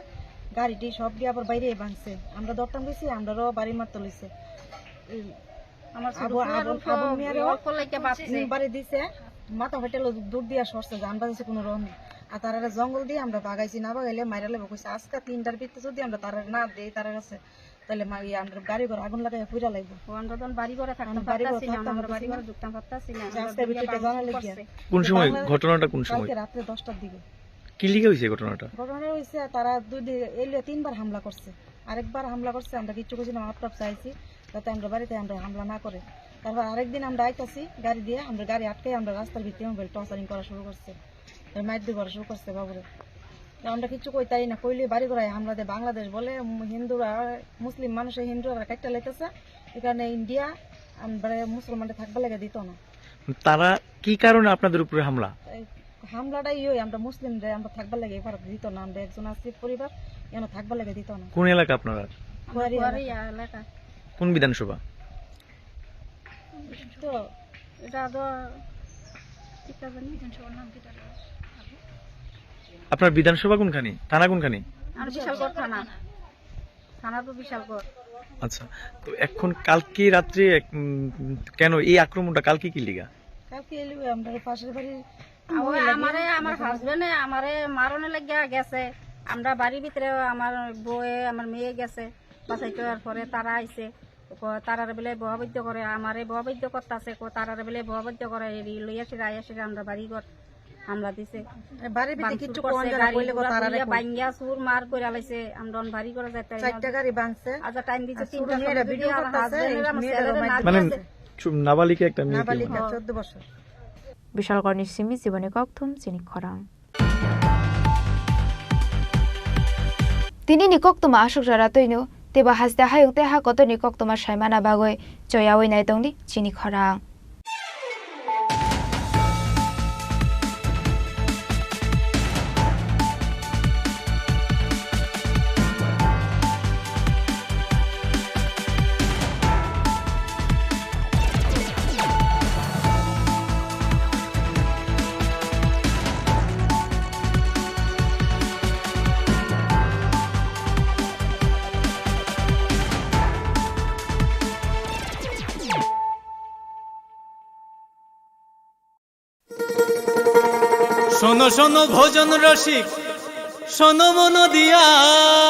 গাড়িটি সব দিয়ে আবার বাইরে ভাঙছে। আমরা দৌড়তাম গেছি, আমরারও বাড়ি মারতে লইছে। এই আমার ছোট আবু-, পোলার আবু-, উপর আবুল মিয়ারও অল্প লাইকা বাঁচছে। তিনবারে দিছে, মাথা ফাটালো দূর দিয়া সরছে, জান বাঁচছে কোনো রকমে। আর তারারে জঙ্গল দিয়ে আমরা ভাগাইছি, না ভাগাইলে মাইরা লেবো কইছে। আজকে তিনটার ভিতরে যদি আমরা তারা না দেই, তারা গেছে তাহলে মা-, ইয়ে, আমরা গাড়ি ঘর আগুন লাগাইয়া পুড়া লাগবো। ও, আমরা তখন বাড়ি ঘরে থাকতাম আমরা বাড়ি ঘরে পারতাছি না, থাকতাম আমরা বাড়ি পারতাছি না। ঘরে ঢুকতাম পারতাছি না, যে আজকে আমরা বিটিটা দুনিয়া জানা কি লাগিয়া। করছে? কোন সময়? আমরা ঘটনাটা কোন সময়? কালকে রাত্রে দশটার দিকে। কি লিগে হয়েছে ঘটনাটা? ঘটনা হয়েছে, তারা দুই দিন, এলে তিনবার হামলা করছে। আরেকবার হামলা করছে, আমরা কিচ্ছু করছি না, মাপ টাপ চাইছি, যাতে আমরা বাড়িতে আমরা হামলা না করে। তারপর আরেকদিন আমরা আইতাছি গাড়ি দিয়ে, আমরা গাড়ি আটকে আমরা রাস্তার ভিতরে মোবাইল টর্চারিং করা শুরু করছে, এই মারধর করা শুরু করছে বাবুরে। তো আমরা কিচ্ছু কইতাই না, কইলে বাড়ি ঘরে হামলা দেয়। বাংলাদেশ বলে, উম, হিন্দুরা, মুসলিম মানুষে হিন্দুরা কাটতে লাইতেছে, এখানে ইন্ডিয়া আমরা মুসলমানরা থাকবার লেগে দিত না। তারা কি কারণে আপনাদের উপরে হামলা? এই হামলাটাই ওই আমরা মুসলিমরা আমরা থাকবার লেগে এবার দিত না, আমরা একজন আছি পরিবার, এখানে থাকবার লেগে দিত না। কোন এলাকা আপনারা? কুয়ারি কুয়ারি এলাকা। এলাকা। কোন বিধানসভা? তো এটা তো ঠিক আছে নি? আপনার বিধানসভা কোনখানে, থানা কোনখানে? আর বিশালগড় থানা। থানা তো বিশালগড়। আচ্ছা, তো এখন কালকে রাত্রে এক, উম, কেন এই আক্রমণটা, কালকে কি লিগা? কালকে এলো আমরা পাশের বাড়ি ও মহিলা আমারে, আমার হাজবেন্ডে আমারে মারণে লাগিয়া গেছে। আমরা বাড়ির ভিতরে আমার বউয়ে, আমার মেয়ে গেছে বাসাইতে, তারপরে তারা আইছে। ক-, তারারে বেলে বহাবাদ্য করে, আমারে বহাবাদ্য করতাছে, ক-, তারারে বেলে বহাবাদ্য করে, এরি লইয়া সিরা, আইয়া সিরা আমরা বাড়ি ঘর হামলা দিছে। বাড়ির ভিতরে ভাঙচুর কিচ্ছু করছে, কইন জানা, গাড়ি কইলে কো ঘোড়া তারারে পুড়িয়া কই। ভাঙ্গিয়া চুর মার কইরা লাইছে, আমরা অন বাড়ি ঘরে যাইতে চারটা গাড়ি ভাঙছে। আজ টাইম দিছে আর তিনটা চুর মেয়েরা সময়, যদি ভিডিও আমার করতাছে, হাজবেন্ডের এই আমার মেয়েরা ছেলেদের না রোমান্টিক মানে আছে। চু-, নাবালিকা একটা মেয়ে কি নাবালিকা হয়? চোদ্দ বছর। Bishalgarhni simi Jiboni Kokthum chini khorang. Tini ni koktwma aswk jora twino, teibo haste hayung tei ha kotor ni koktwma saimana bagwi choyawi nai tongdi chini khorang. শোনো শোনো ভজন রসিক, শোনো মন দিয়া।